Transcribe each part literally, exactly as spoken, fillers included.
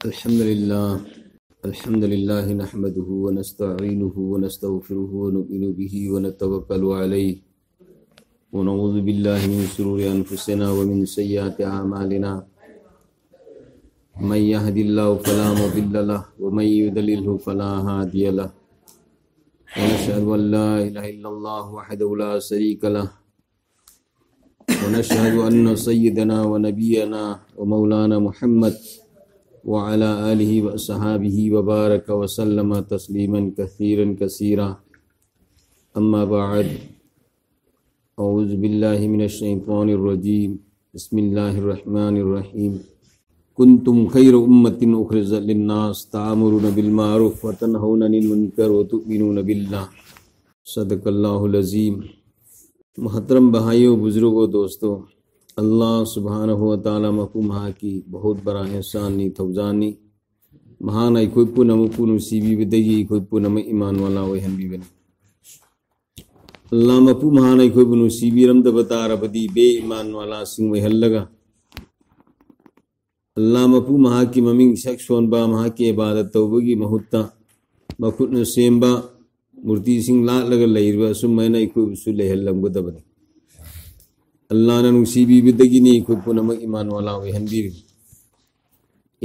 الحمد لله. الحمد لله نحمده ونستعينه ونستغفره ونؤمن به ونتوكل عليه. ونعوذ بالله من شرور أنفسنا ومن سيئات أعمالنا. من يهد الله فلا مضل له ومن يضلله فلا هادي له. ونشهد أن لا إله إلا الله وحده لا شريك له. ونشهد أن سيدنا ونبينا ومولانا محمد وعلى آله وأصحابه وبارك وسلم تسليما كثيرا كثيرا. أما بعد، أعوذ بالله من الشيطان الرجيم. بسم الله الرحمن الرحيم. كنتم خير أمة أخرجت للناس تأمرون بالمعروف وتنهون عن المنكر وتؤمنون بالله. صدق الله العظيم. محترم بھائیو، بزرگو، دوستو، اللہ سبحانہ و تعالیٰ مفہوم ہا کی بہت بڑا احسان نی، تھوزانی. ꯃꯍꯥꯛꯅ ꯑꯩꯈꯣꯏ ꯄꯨꯝꯅꯃꯛꯄꯨ ꯅꯨꯡꯁꯤꯕꯤꯕꯗꯒꯤ ꯑꯩꯈꯣꯏ ꯄꯨꯝꯅꯃꯛ ꯏꯃꯥꯟ ꯋꯥꯂꯥ ꯑꯣꯏꯍꯟꯕꯤꯕꯅꯤ. ꯑꯜꯂꯥꯍ ꯃꯄꯨ ꯃꯍꯥꯛꯅ ꯑꯩꯈꯣꯏꯕꯨ ꯅꯨꯡꯁꯤꯕꯤꯔꯝꯗꯕ ꯇꯥꯔꯕꯗꯤ ꯕꯦ ꯏꯃꯥꯟ ꯋꯥꯂꯥꯁꯤꯡ ꯑꯣꯏꯍꯜꯂꯒ, ꯑꯜꯂꯥꯍ ꯃꯄꯨ ꯃꯍꯥꯛꯀꯤ ꯃꯃꯤꯡ ꯁꯛ ꯁꯣꯟꯕ, ꯃꯍꯥꯛꯀꯤ ꯏꯕꯥꯗꯠ ꯇꯧꯕꯒꯤ ꯃꯍꯨꯠꯇ ꯃꯈꯨꯠꯅ ꯁꯦꯝꯕ ꯃꯨꯔꯇꯤꯁꯤꯡ ꯂꯥꯠꯂꯒ ꯂꯩꯔꯤꯕ ꯑꯁꯨꯝ ꯍꯥꯏꯅ ꯑꯩꯈꯣꯏꯕꯨꯁꯨ ꯂꯩꯍꯜꯂꯝꯒꯗꯕꯅꯤ. ꯑꯜꯂꯥꯍꯅ ꯅꯨꯡꯁꯤꯕꯤꯕꯗꯒꯤꯅꯤ ꯑꯩꯈꯣꯏ ꯄꯨꯝꯅꯃꯛ ꯏꯃꯥꯟ ꯋꯥꯂꯥ ꯑꯣꯏꯍꯟꯕꯤꯔꯤꯕ.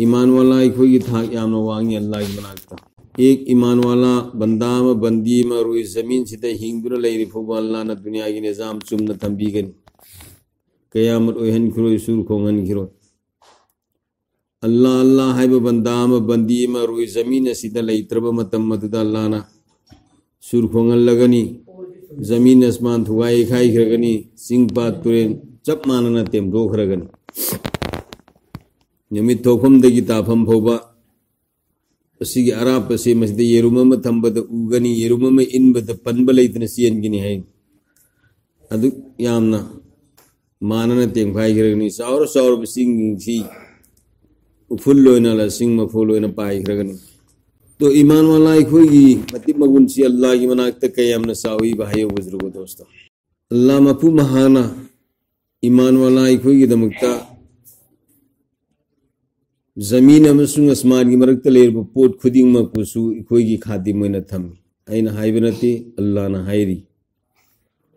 ꯏꯃꯥꯟ ꯋꯥꯂꯥ ꯑꯩꯈꯣꯏꯒꯤ ꯊꯥꯛ ꯌꯥꯝꯅ ꯋꯥꯡꯉꯤ ꯑꯜꯂꯥꯍꯒꯤ ꯃꯅꯥꯛꯇ꯫ ꯑꯦꯛ ꯏꯃꯥꯟ ꯋꯥꯂꯥ, ꯕꯟꯗꯥ ꯑꯃ ꯕꯟꯗꯤ ꯑꯃ ꯔꯨꯏ ꯖꯃꯤꯟꯁꯤꯗ ꯍꯤꯡꯗꯨꯅ ꯂꯩꯔꯤ ꯐꯥꯎꯕ ꯑꯜꯂꯥꯍꯅ ꯗꯨꯅꯤꯌꯥꯒꯤ ꯅꯤꯖꯥꯝ ꯆꯨꯝꯅ ꯊꯝꯕꯤꯒꯅꯤ꯫ ꯀꯌꯥꯃꯠ ꯑꯣꯏꯍꯟꯈꯤꯔꯣꯏ, ꯁꯨꯔ ꯈꯣꯡꯍꯟꯈꯤꯔꯣꯏ꯫ ꯑꯜꯂꯥꯍ, ꯑꯜꯂꯥꯍ ꯍꯥꯏꯕ ꯕꯟꯗꯥ ꯑꯃ ꯕꯟꯗꯤ ꯑꯃ ꯔꯨꯏ ꯖꯃꯤꯟ ꯑꯁꯤꯗ ꯂꯩꯇ꯭ꯔꯕ ꯃꯇꯝ ꯑꯗꯨꯗ ꯑꯜꯂꯥꯍꯅ ꯁꯨꯔ ꯈꯣꯡꯍꯜꯂꯒꯅꯤ꯫ ꯖꯃꯤꯟ ꯑꯁꯃꯥꯟ ꯊꯨꯒꯥꯏ ꯈꯥꯏꯈ꯭ꯔꯒꯅꯤ꯫ ꯆꯤꯡ ꯄꯥꯠ ꯇꯨꯔꯦꯟ ꯆꯞ ꯃꯥꯟꯅꯅ ꯇꯦꯝꯊꯣꯛꯈ꯭ꯔꯒꯅꯤ꯫ ꯅꯨꯃꯤꯠ ꯊꯣꯛꯐꯝꯗꯒꯤ ꯇꯥꯐꯝ ꯐꯥꯎꯕ ꯑꯁꯤꯒꯤ ꯑꯔꯥꯞꯄꯁꯦ ꯃꯁꯤꯗ ꯌꯦꯔꯨꯝ ꯑꯃ ꯊꯝꯕꯗ ꯎꯒꯅꯤ, ꯌꯦꯔꯨꯝ ꯑꯃ ꯏꯟꯕꯗ ꯄꯟꯕ ꯂꯩꯇꯅ ꯆꯦꯟꯒꯅꯤ ꯍꯥꯏ꯫ ꯑꯗꯨꯛ ꯌꯥꯝꯅ ꯃꯥꯟꯅꯅ ꯇꯦꯝꯈꯥꯏꯈ꯭ꯔꯒꯅꯤ꯫ ꯆꯥꯎꯔ ꯆꯥꯎꯔꯕ ꯆꯤꯡꯁꯤꯡꯁꯤ ꯎꯐꯨꯜ ꯑꯣꯏꯅ, ꯂꯁꯤꯡ ꯃꯐꯨꯜ ꯑꯣꯏꯅ ꯄꯥꯏꯈ꯭ꯔꯒꯅꯤ꯫ ꯇꯣ, ꯏꯃꯥꯟ ꯋꯥꯂꯥ ꯑꯩꯈꯣꯏꯒꯤ ꯃꯇꯤꯛ ꯃꯒꯨꯟꯁꯤ ꯑꯜꯂꯥꯍꯒꯤ ꯃꯅꯥꯛꯇ ꯀꯌꯥꯝꯅ ꯆꯥꯎꯏꯕ ꯍꯥꯏꯌꯣ, ꯕꯨꯖꯨꯔꯒꯣ ꯗꯣꯁꯇꯣ꯫ ꯑꯜꯂꯥꯍ ꯃꯄꯨ ꯃꯍꯥꯛꯅ ꯏꯃꯥꯟ ꯋꯥꯂꯥ ꯑꯩꯈꯣꯏꯒꯤꯗꯃꯛꯇ ꯖꯃꯤꯟ ꯑꯃꯁꯨꯡ ꯑꯁꯃꯥꯟꯒꯤ ꯃꯔꯛꯇ ꯂꯩꯔꯤꯕ ꯄꯣꯠ ꯈꯨꯗꯤꯡꯃꯛꯄꯨꯁꯨ ꯑꯩꯈꯣꯏꯒꯤ ꯈꯥꯗꯤꯝ ꯑꯣꯏꯅ ꯊꯝꯃꯤ꯫ ꯑꯩꯅ ꯍꯥꯏꯕ ꯅꯠꯇꯦ, ꯑꯜꯂꯥꯍꯅ ꯍꯥꯏꯔꯤ꯫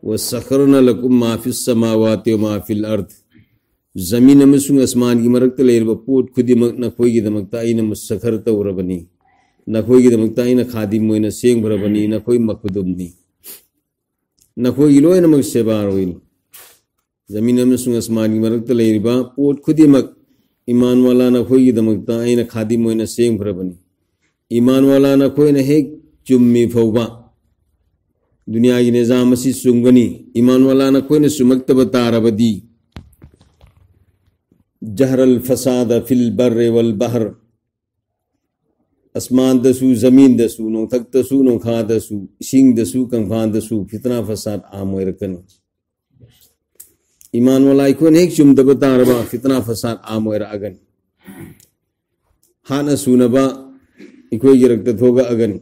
"ꯋꯁꯈꯔꯅ ꯂꯀꯨꯝ ꯃꯥ ꯐꯤꯁ ꯁꯃꯥꯋꯥꯇꯤ ꯋꯃꯥ ꯐꯤꯜ ꯑꯔꯗ"꯫ ꯖꯃꯤꯟ ꯑꯃꯁꯨꯡ ꯑꯁꯃꯥꯟꯒꯤ ꯃꯔꯛꯇ ꯂꯩꯔꯤꯕ ꯄꯣꯠ ꯈꯨꯗꯤꯡꯃꯛ ꯅꯈꯣꯏꯒꯤꯗꯃꯛꯇ ꯑꯩꯅ ꯃꯨꯁꯈꯔ ꯇꯧꯔꯕꯅꯤ꯫ ꯅꯈꯣꯏꯒꯤꯗꯃꯛꯇ ꯑꯩꯅ ꯈꯥꯗꯤꯝ ꯑꯣꯏꯅ ꯁꯦꯝꯈ꯭ꯔꯕꯅꯤ꯫ ꯅꯈꯣꯏ ꯃꯈꯨꯗꯨꯝꯅꯤ꯫ ꯅꯈꯣꯏꯒꯤ ꯂꯣꯏꯅꯃꯛ ꯁꯦꯕꯥꯔꯣꯏꯅꯤ꯫ ꯖꯃꯤꯟ ꯑꯃꯁꯨꯡ ꯑꯁꯃꯥꯟꯒꯤ ꯃꯔꯛꯇ ꯂꯩꯔꯤꯕ ꯄꯣꯠ ꯈꯨꯗꯤꯡꯃꯛ ꯏꯃꯥꯟꯋꯥꯂꯥ ꯅꯈꯣꯏꯒꯤꯗꯃꯛꯇ ꯑꯩꯅ ꯈꯥꯗꯤꯝ ꯑꯣꯏꯅ ꯁꯦꯝꯈ꯭ꯔꯕꯅꯤ꯫ ꯏꯃꯥꯟꯋꯥꯂꯥ ꯅꯈꯣꯏꯅ ꯍꯦꯛ ꯆꯨꯝꯃꯤ ꯐꯥꯎꯕ ꯗꯨꯅꯤꯌꯥꯒꯤ ꯅꯤꯖꯥꯝ ꯑꯁꯤ ꯆꯨꯝꯒꯅꯤ꯫ ꯏꯃꯥꯟꯋꯥꯂꯥ ꯅꯈꯣꯏꯅ ꯆꯨꯝꯃꯛꯇꯕ ꯇꯥꯔꯕꯗꯤ, ꯖꯍꯔꯜ ꯐꯁꯥꯗ ꯐꯤꯜ ꯕꯔꯔꯦ ꯋꯜ ꯕꯍꯔ, ꯑꯁꯃꯥꯟꯗꯁꯨ, ꯖꯃꯤꯟꯗꯁꯨ, ꯅꯣꯡꯊꯛꯇꯁꯨ, ꯅꯣꯡꯈꯥꯗꯁꯨ, ꯏꯁꯤꯡꯗꯁꯨ, ꯀꯪꯐꯥꯟꯗꯁꯨ ꯐꯤꯇꯅꯥ ꯐꯁꯥꯗ ꯑꯥꯝ ꯑꯣꯏꯔꯛꯀꯅꯤ꯫ ꯏꯃꯥꯟꯋꯥꯂꯥ ꯑꯩꯈꯣꯏꯅ ꯍꯦꯛ ꯆꯨꯝꯗꯕ ꯇꯥꯔꯕ, ꯐꯤꯇꯅꯥ ꯐꯁꯥꯗ ꯑꯥꯝ ꯑꯣꯏꯔꯛꯑꯒꯅꯤ꯫ ꯍꯥꯠꯅ ꯁꯨꯅꯕ ꯑꯩꯈꯣꯏꯒꯤ ꯔꯛꯇ ꯊꯣꯛꯂꯛꯑꯒꯅꯤ꯫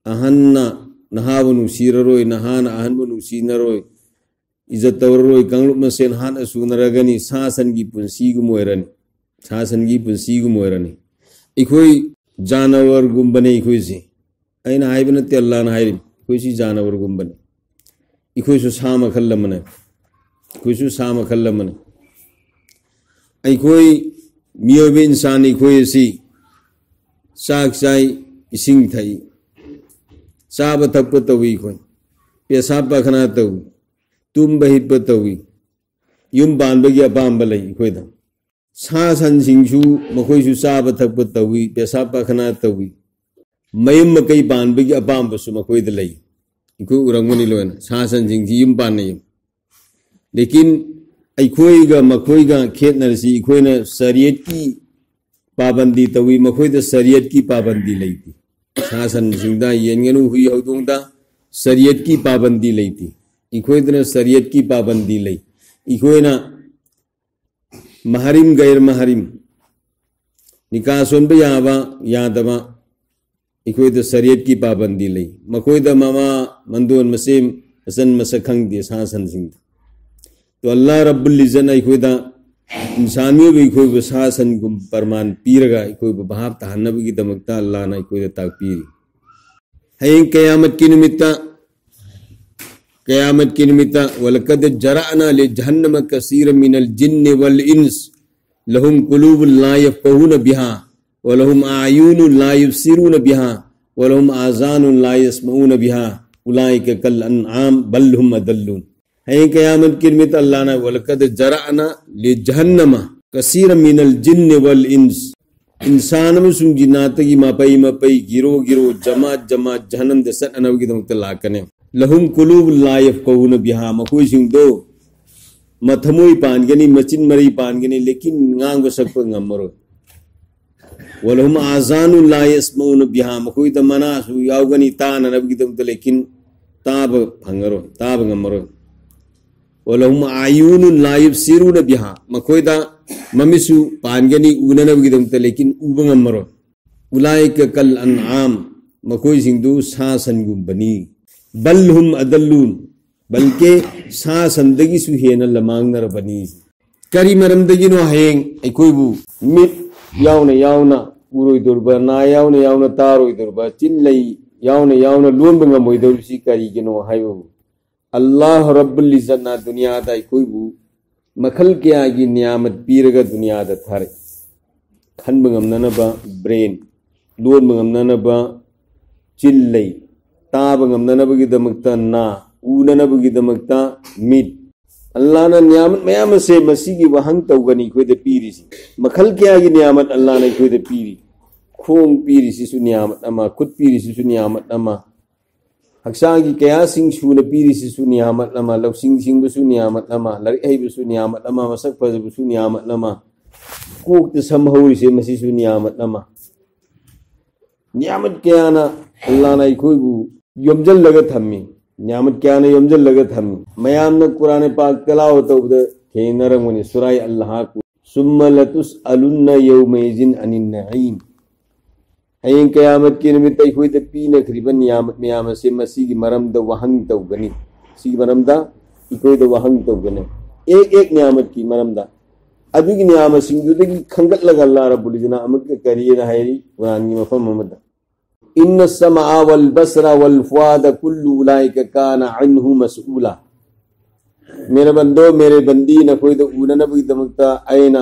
ꯑꯍꯟꯅ ꯅꯍꯥꯕꯨ ꯅꯨꯡꯁꯤꯔꯔꯣꯏ, ꯅꯍꯥꯅ ꯑꯍꯟꯕꯨ ꯅꯨꯡꯁꯤꯅꯔꯣꯏ, ꯏꯖꯠ ꯇꯧꯔꯔꯣꯏ, ꯀꯥꯡꯂꯨꯞ ꯃꯁꯦꯟ ꯍꯥꯠꯅ ꯁꯨꯅꯔꯒꯅꯤ, ꯁꯥ ꯁꯟꯒꯤ ꯄꯨꯟꯁꯤꯒꯨꯝ ꯑꯣꯏꯔꯅꯤ, ꯁꯥ ꯁꯟꯒꯤ ꯄꯨꯟꯁꯤꯒꯨꯝ ꯑꯣꯏꯔꯅꯤ꯫ ꯑꯩꯈꯣꯏ ꯖꯥꯅꯋꯔꯒꯨꯝꯕꯅꯦ ꯑꯩꯈꯣꯏꯁꯦ꯫ ꯑꯩꯅ ꯍꯥꯏꯕ ꯅꯠꯇꯦ, ꯑꯜꯂꯥꯍꯅ ꯍꯥꯏꯔꯤꯕ꯫ ꯑꯩꯈꯣꯏꯁꯤ ꯖꯥꯅꯋꯔꯒꯨꯝꯕꯅꯤ꯫ ꯑꯩꯈꯣꯏꯁꯨ ꯁꯥ ꯃꯈꯜ ꯑꯃꯅꯤ꯫ ꯑꯩꯈꯣꯏꯁꯨ ꯁꯥ ꯃꯈꯜ ꯑꯃꯅꯤ꯫ ꯑꯩꯈꯣꯏ ꯃꯤꯑꯣꯏꯕ ꯏꯟꯁꯥꯟ ꯑꯩꯈꯣꯏ ꯑꯁꯤ ꯆꯥꯛ ꯆꯥꯏ, ꯏꯁꯤꯡ ꯊꯛꯏ, ꯆꯥꯕ ꯊꯛꯄ ꯇꯧꯏ, ꯑꯩꯈꯣꯏ ꯄꯦꯁꯥꯕ ꯄꯥꯈꯅꯥ ꯇꯧꯏ, ꯇꯨꯝꯕ ꯍꯤꯞꯄ ꯇꯧꯏ, ꯌꯨꯝ ꯄꯥꯟꯕꯒꯤ ꯑꯄꯥꯝꯕ ꯂꯩ ꯑꯩꯈꯣꯏꯗ꯫ ꯁꯥ ꯁꯟꯁꯤꯡꯁꯨ ꯃꯈꯣꯏꯁꯨ ꯆꯥꯕ ꯊꯛꯄ ꯇꯧꯏ, ꯄꯦꯁꯥꯕ ꯄꯥꯈꯅꯥ ꯇꯧꯏ, ꯃꯌꯨꯝ ꯃꯀꯩ ꯄꯥꯟꯕꯒꯤ ꯑꯄꯥꯝꯕꯁꯨ ꯃꯈꯣꯏꯗ ꯂꯩ꯫ ꯑꯩꯈꯣꯏ ꯎꯔꯝꯒꯅꯤ ꯂꯣꯏꯅ, ꯁꯥ ꯁꯟꯁꯤꯡꯁꯤ ꯌꯨꯝ ꯄꯥꯟꯅꯩ꯫ ꯂꯦꯀꯤꯟ ꯑꯩꯈꯣꯏꯒ ꯃꯈꯣꯏꯒ ꯈꯦꯠꯅꯔꯤꯁꯤ, ꯑꯩꯈꯣꯏꯅ ꯁꯔꯤꯌꯠꯀꯤ ꯄꯥꯕꯟꯗꯤ ꯇꯧꯏ, ꯃꯈꯣꯏꯗ ꯁꯔꯤꯌꯠꯀꯤ ꯄꯥꯕꯟꯗꯤ ꯂꯩꯇꯦ꯫ ꯁꯥ ꯁꯟꯁꯤꯡꯗ, ꯌꯦꯟ ꯉꯥꯅꯨ ꯍꯨꯏ ꯍꯧꯗꯣꯡꯗ ꯁꯔꯤꯌꯠꯀꯤ ꯄꯥꯕꯟꯗꯤ ꯂꯩꯇꯦ꯫ ꯑꯩꯈꯣꯏꯗꯅ ꯁꯔꯤꯌꯠꯀꯤ ꯄꯥꯕꯟꯗꯤ ꯂꯩ꯫ ꯑꯩꯈꯣꯏꯅ ꯃꯍꯥꯔꯤꯝ, ꯒꯩꯔ ꯃꯍꯥꯔꯤꯝ, ꯅꯤꯀꯥ ꯁꯣꯟꯕ ꯌꯥꯕ ꯌꯥꯗꯕ, ꯑꯩꯈꯣꯏꯗ ꯁꯔꯤꯌꯠꯀꯤ ꯄꯥꯕꯟꯗꯤ ꯂꯩ꯫ ꯃꯈꯣꯏꯗ ꯃꯃꯥ, ꯃꯟꯗꯣꯟ, ꯃꯆꯦ, ꯃꯆꯟ ꯃꯁꯛ ꯈꯪꯗꯦ ꯁꯥ ꯁꯟꯁꯤꯡꯗ꯫ ꯇꯣ ꯑꯜꯂꯥꯍ ꯔꯕꯨꯜ ꯏꯖꯠꯅ ꯑꯩꯈꯣꯏꯗ ꯏꯟꯁꯥꯟ ꯃꯤꯑꯣꯏꯕ ꯑꯩꯈꯣꯏꯕꯨ ꯁꯥ ꯁꯟꯒꯨꯝ ꯄ꯭ꯔꯃꯥꯟ ꯄꯤꯔꯒ ꯑꯩꯈꯣꯏꯕꯨ ꯚꯥꯞ ꯇꯥꯍꯟꯅꯕꯒꯤꯗꯃꯛꯇ ꯑꯜꯂꯥꯍꯅ ꯑꯩꯈꯣꯏꯗ ꯇꯥꯛꯄꯤꯔꯤ꯫ ꯍꯌꯦꯡ ꯀꯌꯥꯃꯠꯀꯤ ꯅꯨꯃꯤꯠꯇ, ꯀꯌꯥꯃꯠꯀꯤ ꯅꯨꯃꯤꯠꯇ, "ولقد ذرأنا لجهنم كثيرا من الجن والإنس لهم قلوب لا يفقهون بها ولهم أعين لا يبصرون بها ولهم آذان لا يسمعون بها أولئك كالأنعام بل هم أضل." ꯍꯌꯦꯡ ꯀꯌꯥꯃꯠꯀꯤ ꯅꯨꯃꯤꯠꯇ ꯑꯜꯂꯥꯍꯅ "ولقد ذرأنا لجهنم كثيرا من الجن والإنس" ꯏꯟꯁꯥꯟ ꯑꯃꯁꯨꯡ ꯖꯤꯟꯅꯥꯠꯇꯒꯤ ꯃꯄꯩ ꯃꯄꯩ, ꯒꯤꯔꯣ ꯒꯤꯔꯣ, ꯖꯃꯥꯠ ꯖꯃꯥꯠ ꯖꯍꯟꯅꯝꯗ ꯆꯠꯅꯅꯕꯒꯤꯗꯃꯛꯇ ꯂꯥꯛꯀꯅꯤ꯫ "لهم قلوب لا يفقهون بها", ꯃꯈꯣꯏꯁꯤꯡꯗꯣ ꯃꯊꯃꯣꯏ ꯄꯥꯟꯒꯅꯤ, ꯃꯆꯤꯟ ꯃꯔꯩ ꯄꯥꯟꯒꯅꯤ, ꯂꯦꯀꯤꯟ ꯉꯥꯡꯕ ꯁꯛꯄ ꯉꯝꯃꯔꯣꯏ꯫ "ولهم آذان لا يسمعون بها", ꯃꯈꯣꯏꯗ ꯃꯅꯥꯁꯨ ꯌꯥꯎꯒꯅꯤ ꯇꯥꯅꯅꯕꯒꯤꯗꯃꯛꯇ, ꯂꯦꯀꯤꯟ ꯇꯥꯕ ꯐꯪꯉꯔꯣꯏ, ꯇꯥꯕ ꯉꯝꯃꯔꯣꯏ꯫ "ولهم أعين لا يبصرون بها", ꯃꯈꯣꯏꯗ ꯃꯃꯤꯠꯁꯨ ꯄꯥꯟꯒꯅꯤ ꯎꯅꯅꯕꯒꯤꯗꯃꯛꯇ, ꯂꯦꯀꯤꯟ ꯎꯕ ꯉꯝꯃꯔꯣꯏ꯫ "أولئك كالأنعام", ꯃꯈꯣꯏꯁꯤꯡꯗꯨ ꯁꯥ ꯁꯟꯒꯨꯝꯕꯅꯤ꯫ "بل هم أضل", ꯕꯜꯀꯦ ꯁꯥ ꯁꯟꯗꯒꯤꯁꯨ ꯍꯦꯟꯅ ꯂꯃꯥꯡꯅꯔꯕꯅꯤ꯫ ꯀꯔꯤ ꯃꯔꯝꯗꯒꯤꯅꯣ ꯍꯌꯦꯡ ꯑꯩꯈꯣꯏꯕꯨ ꯃꯤꯠ ꯌꯥꯎꯅ ꯌꯥꯎꯅ ꯎꯔꯣꯏꯗꯧꯔꯤꯕ, ꯅꯥ ꯌꯥꯎꯅ ꯌꯥꯎꯅ ꯇꯥꯔꯣꯏꯗꯧꯔꯤꯕ, ꯆꯤꯟ ꯂꯩ ꯌꯥꯎꯅ ꯌꯥꯎꯅ ꯂꯣꯟꯕ ꯉꯝꯃꯣꯏꯗꯧꯔꯤꯕꯁꯤ ꯀꯔꯤꯒꯤꯅꯣ ꯍꯥꯏꯕꯕꯨ, ꯑꯜꯂꯥꯍ ꯔꯕꯨꯜ ꯏꯖꯠꯅ ꯗꯨꯅꯤꯌꯥꯗ ꯑꯩꯈꯣꯏꯕꯨ ꯃꯈꯜ ꯀꯌꯥꯒꯤ ꯅꯤꯌꯥꯃꯠ ꯄꯤꯔꯒ ꯗꯨꯅꯤꯌꯥꯗ ꯊꯥꯔꯛꯏ꯫ ꯈꯟꯕ ꯉꯝꯅꯅꯕ ꯕ꯭ꯔꯦꯟ, ꯂꯣꯟꯕ ꯉꯝꯅꯅꯕ ꯆꯤꯜ ꯂꯩ, ꯇꯥꯕ ꯉꯝꯅꯅꯕꯒꯤꯗꯃꯛꯇ ꯅꯥ, ꯎꯅꯅꯕꯒꯤꯗꯃꯛꯇ ꯃꯤꯠ꯫ ꯑꯜꯂꯥꯍꯅ ꯅꯤꯌꯥꯃꯠ ꯃꯌꯥꯝ ꯑꯁꯦ ꯃꯁꯤꯒꯤ ꯋꯥꯍꯪ ꯇꯧꯒꯅꯤ ꯑꯩꯈꯣꯏꯗ ꯄꯤꯔꯤꯁꯤ꯫ ꯃꯈꯜ ꯀꯌꯥꯒꯤ ꯅꯤꯌꯥꯃꯠ ꯑꯜꯂꯥꯍꯅ ꯑꯩꯈꯣꯏꯗ ꯄꯤꯔꯤ꯫ ꯈꯣꯡ ꯄꯤꯔꯤꯁꯤꯁꯨ ꯅꯤꯌꯥꯃꯠ ꯑꯃ, ꯈꯨꯠ ꯄꯤꯔꯤꯁꯤꯁꯨ ꯅꯤꯌꯥꯃꯠ ꯑꯃ, ꯍꯛꯆꯥꯡꯒꯤ ꯀꯌꯥꯁꯤꯡ ꯁꯨꯅ ꯄꯤꯔꯤꯁꯤꯁꯨ ꯅꯤꯌꯥꯃꯠ ꯑꯃ, ꯂꯧꯁꯤꯡ ꯁꯤꯡꯕꯁꯨ ꯅꯤꯌꯥꯃꯠ ꯑꯃ, ꯂꯥꯏꯔꯤꯛ ꯍꯩꯕꯁꯨ ꯅꯤꯌꯥꯃꯠ ꯑꯃ, ꯃꯁꯛ ꯐꯖꯕꯁꯨ ꯅꯤꯌꯥꯃꯠ ꯑꯃ, ꯀꯣꯛꯇ ꯁꯝ ꯍꯧꯔꯤꯁꯦ ꯃꯁꯤꯁꯨ ꯅꯤꯌꯥꯃꯠ ꯑꯃ꯫ ꯅꯤꯌꯥꯃꯠ ꯀꯌꯥꯅ ꯑꯜꯂꯥꯍꯅ ꯑꯩꯈꯣꯏꯕꯨ ꯌꯣꯝꯖꯜꯂꯒ ꯊꯝꯃꯤ꯫ ꯅꯤꯌꯥꯃꯠ ꯀꯌꯥꯅ ꯌꯣꯝꯖꯜꯂꯒ ꯊꯝꯃꯤ꯫ ꯃꯌꯥꯝꯅ ꯀꯨꯔꯥꯟ ꯄꯥꯛ ꯇꯤꯂꯥꯋꯠ ꯇꯧꯕꯗ ꯊꯦꯡꯅꯔꯝꯒꯅꯤ, ꯁꯨꯔꯥꯏ ꯑꯜ ꯍꯥꯛ꯫ "ثم لتسألن يومئذ عن النعيم." ꯍꯌꯦꯡ ꯀꯌꯥꯃꯠꯀꯤ ꯅꯨꯃꯤꯠꯇ ꯑꯩꯈꯣꯏꯗ ꯄꯤꯅꯈ꯭ꯔꯤꯕ ꯅꯤꯌꯥꯃꯠ ꯃꯌꯥꯝ ꯑꯁꯦ ꯃꯁꯤꯒꯤ ꯃꯔꯝꯗ ꯋꯥꯍꯪ ꯇꯧꯒꯅꯤ꯫ ꯁꯤꯒꯤ ꯃꯔꯝꯗ ꯑꯩꯈꯣꯏꯗ ꯋꯥꯍꯪ ꯇꯧꯒꯅꯤ꯫ ꯑꯦꯛ ꯑꯦꯛ ꯅꯤꯌꯥꯃꯠꯀꯤ ꯃꯔꯝꯗ꯫ ꯑꯗꯨꯒꯤ ꯅꯤꯌꯥꯃꯁꯤꯡꯗꯨꯗꯒꯤ ꯈꯟꯒꯠꯂꯒ ꯑꯜꯂꯥ ꯔꯕꯨꯜ ꯏꯖꯅ ꯑꯃꯨꯛꯀ ꯀꯔꯤꯅ ꯍꯥꯏꯔꯤ ꯀꯨꯔꯥꯟꯒꯤ ꯃꯐꯝ ꯑꯃꯗ, "ꯏꯟꯅ ꯁꯃꯥ ꯋꯜ ꯕꯁꯔ ꯋꯜ ꯐꯨꯑꯥꯗ ꯀꯨꯜꯂꯨ ꯎꯂꯥꯏꯀ ꯀꯥꯅ ꯑꯟꯍꯨ ꯃꯁꯎꯂꯥ"꯫ ꯃꯦꯔꯦ ꯕꯟꯗꯣ, ꯃꯦꯔꯦ ꯕꯟꯗꯤ, ꯅꯈꯣꯏꯗ ꯎꯅꯅꯕꯒꯤꯗꯃꯛꯇ ꯑꯩꯅ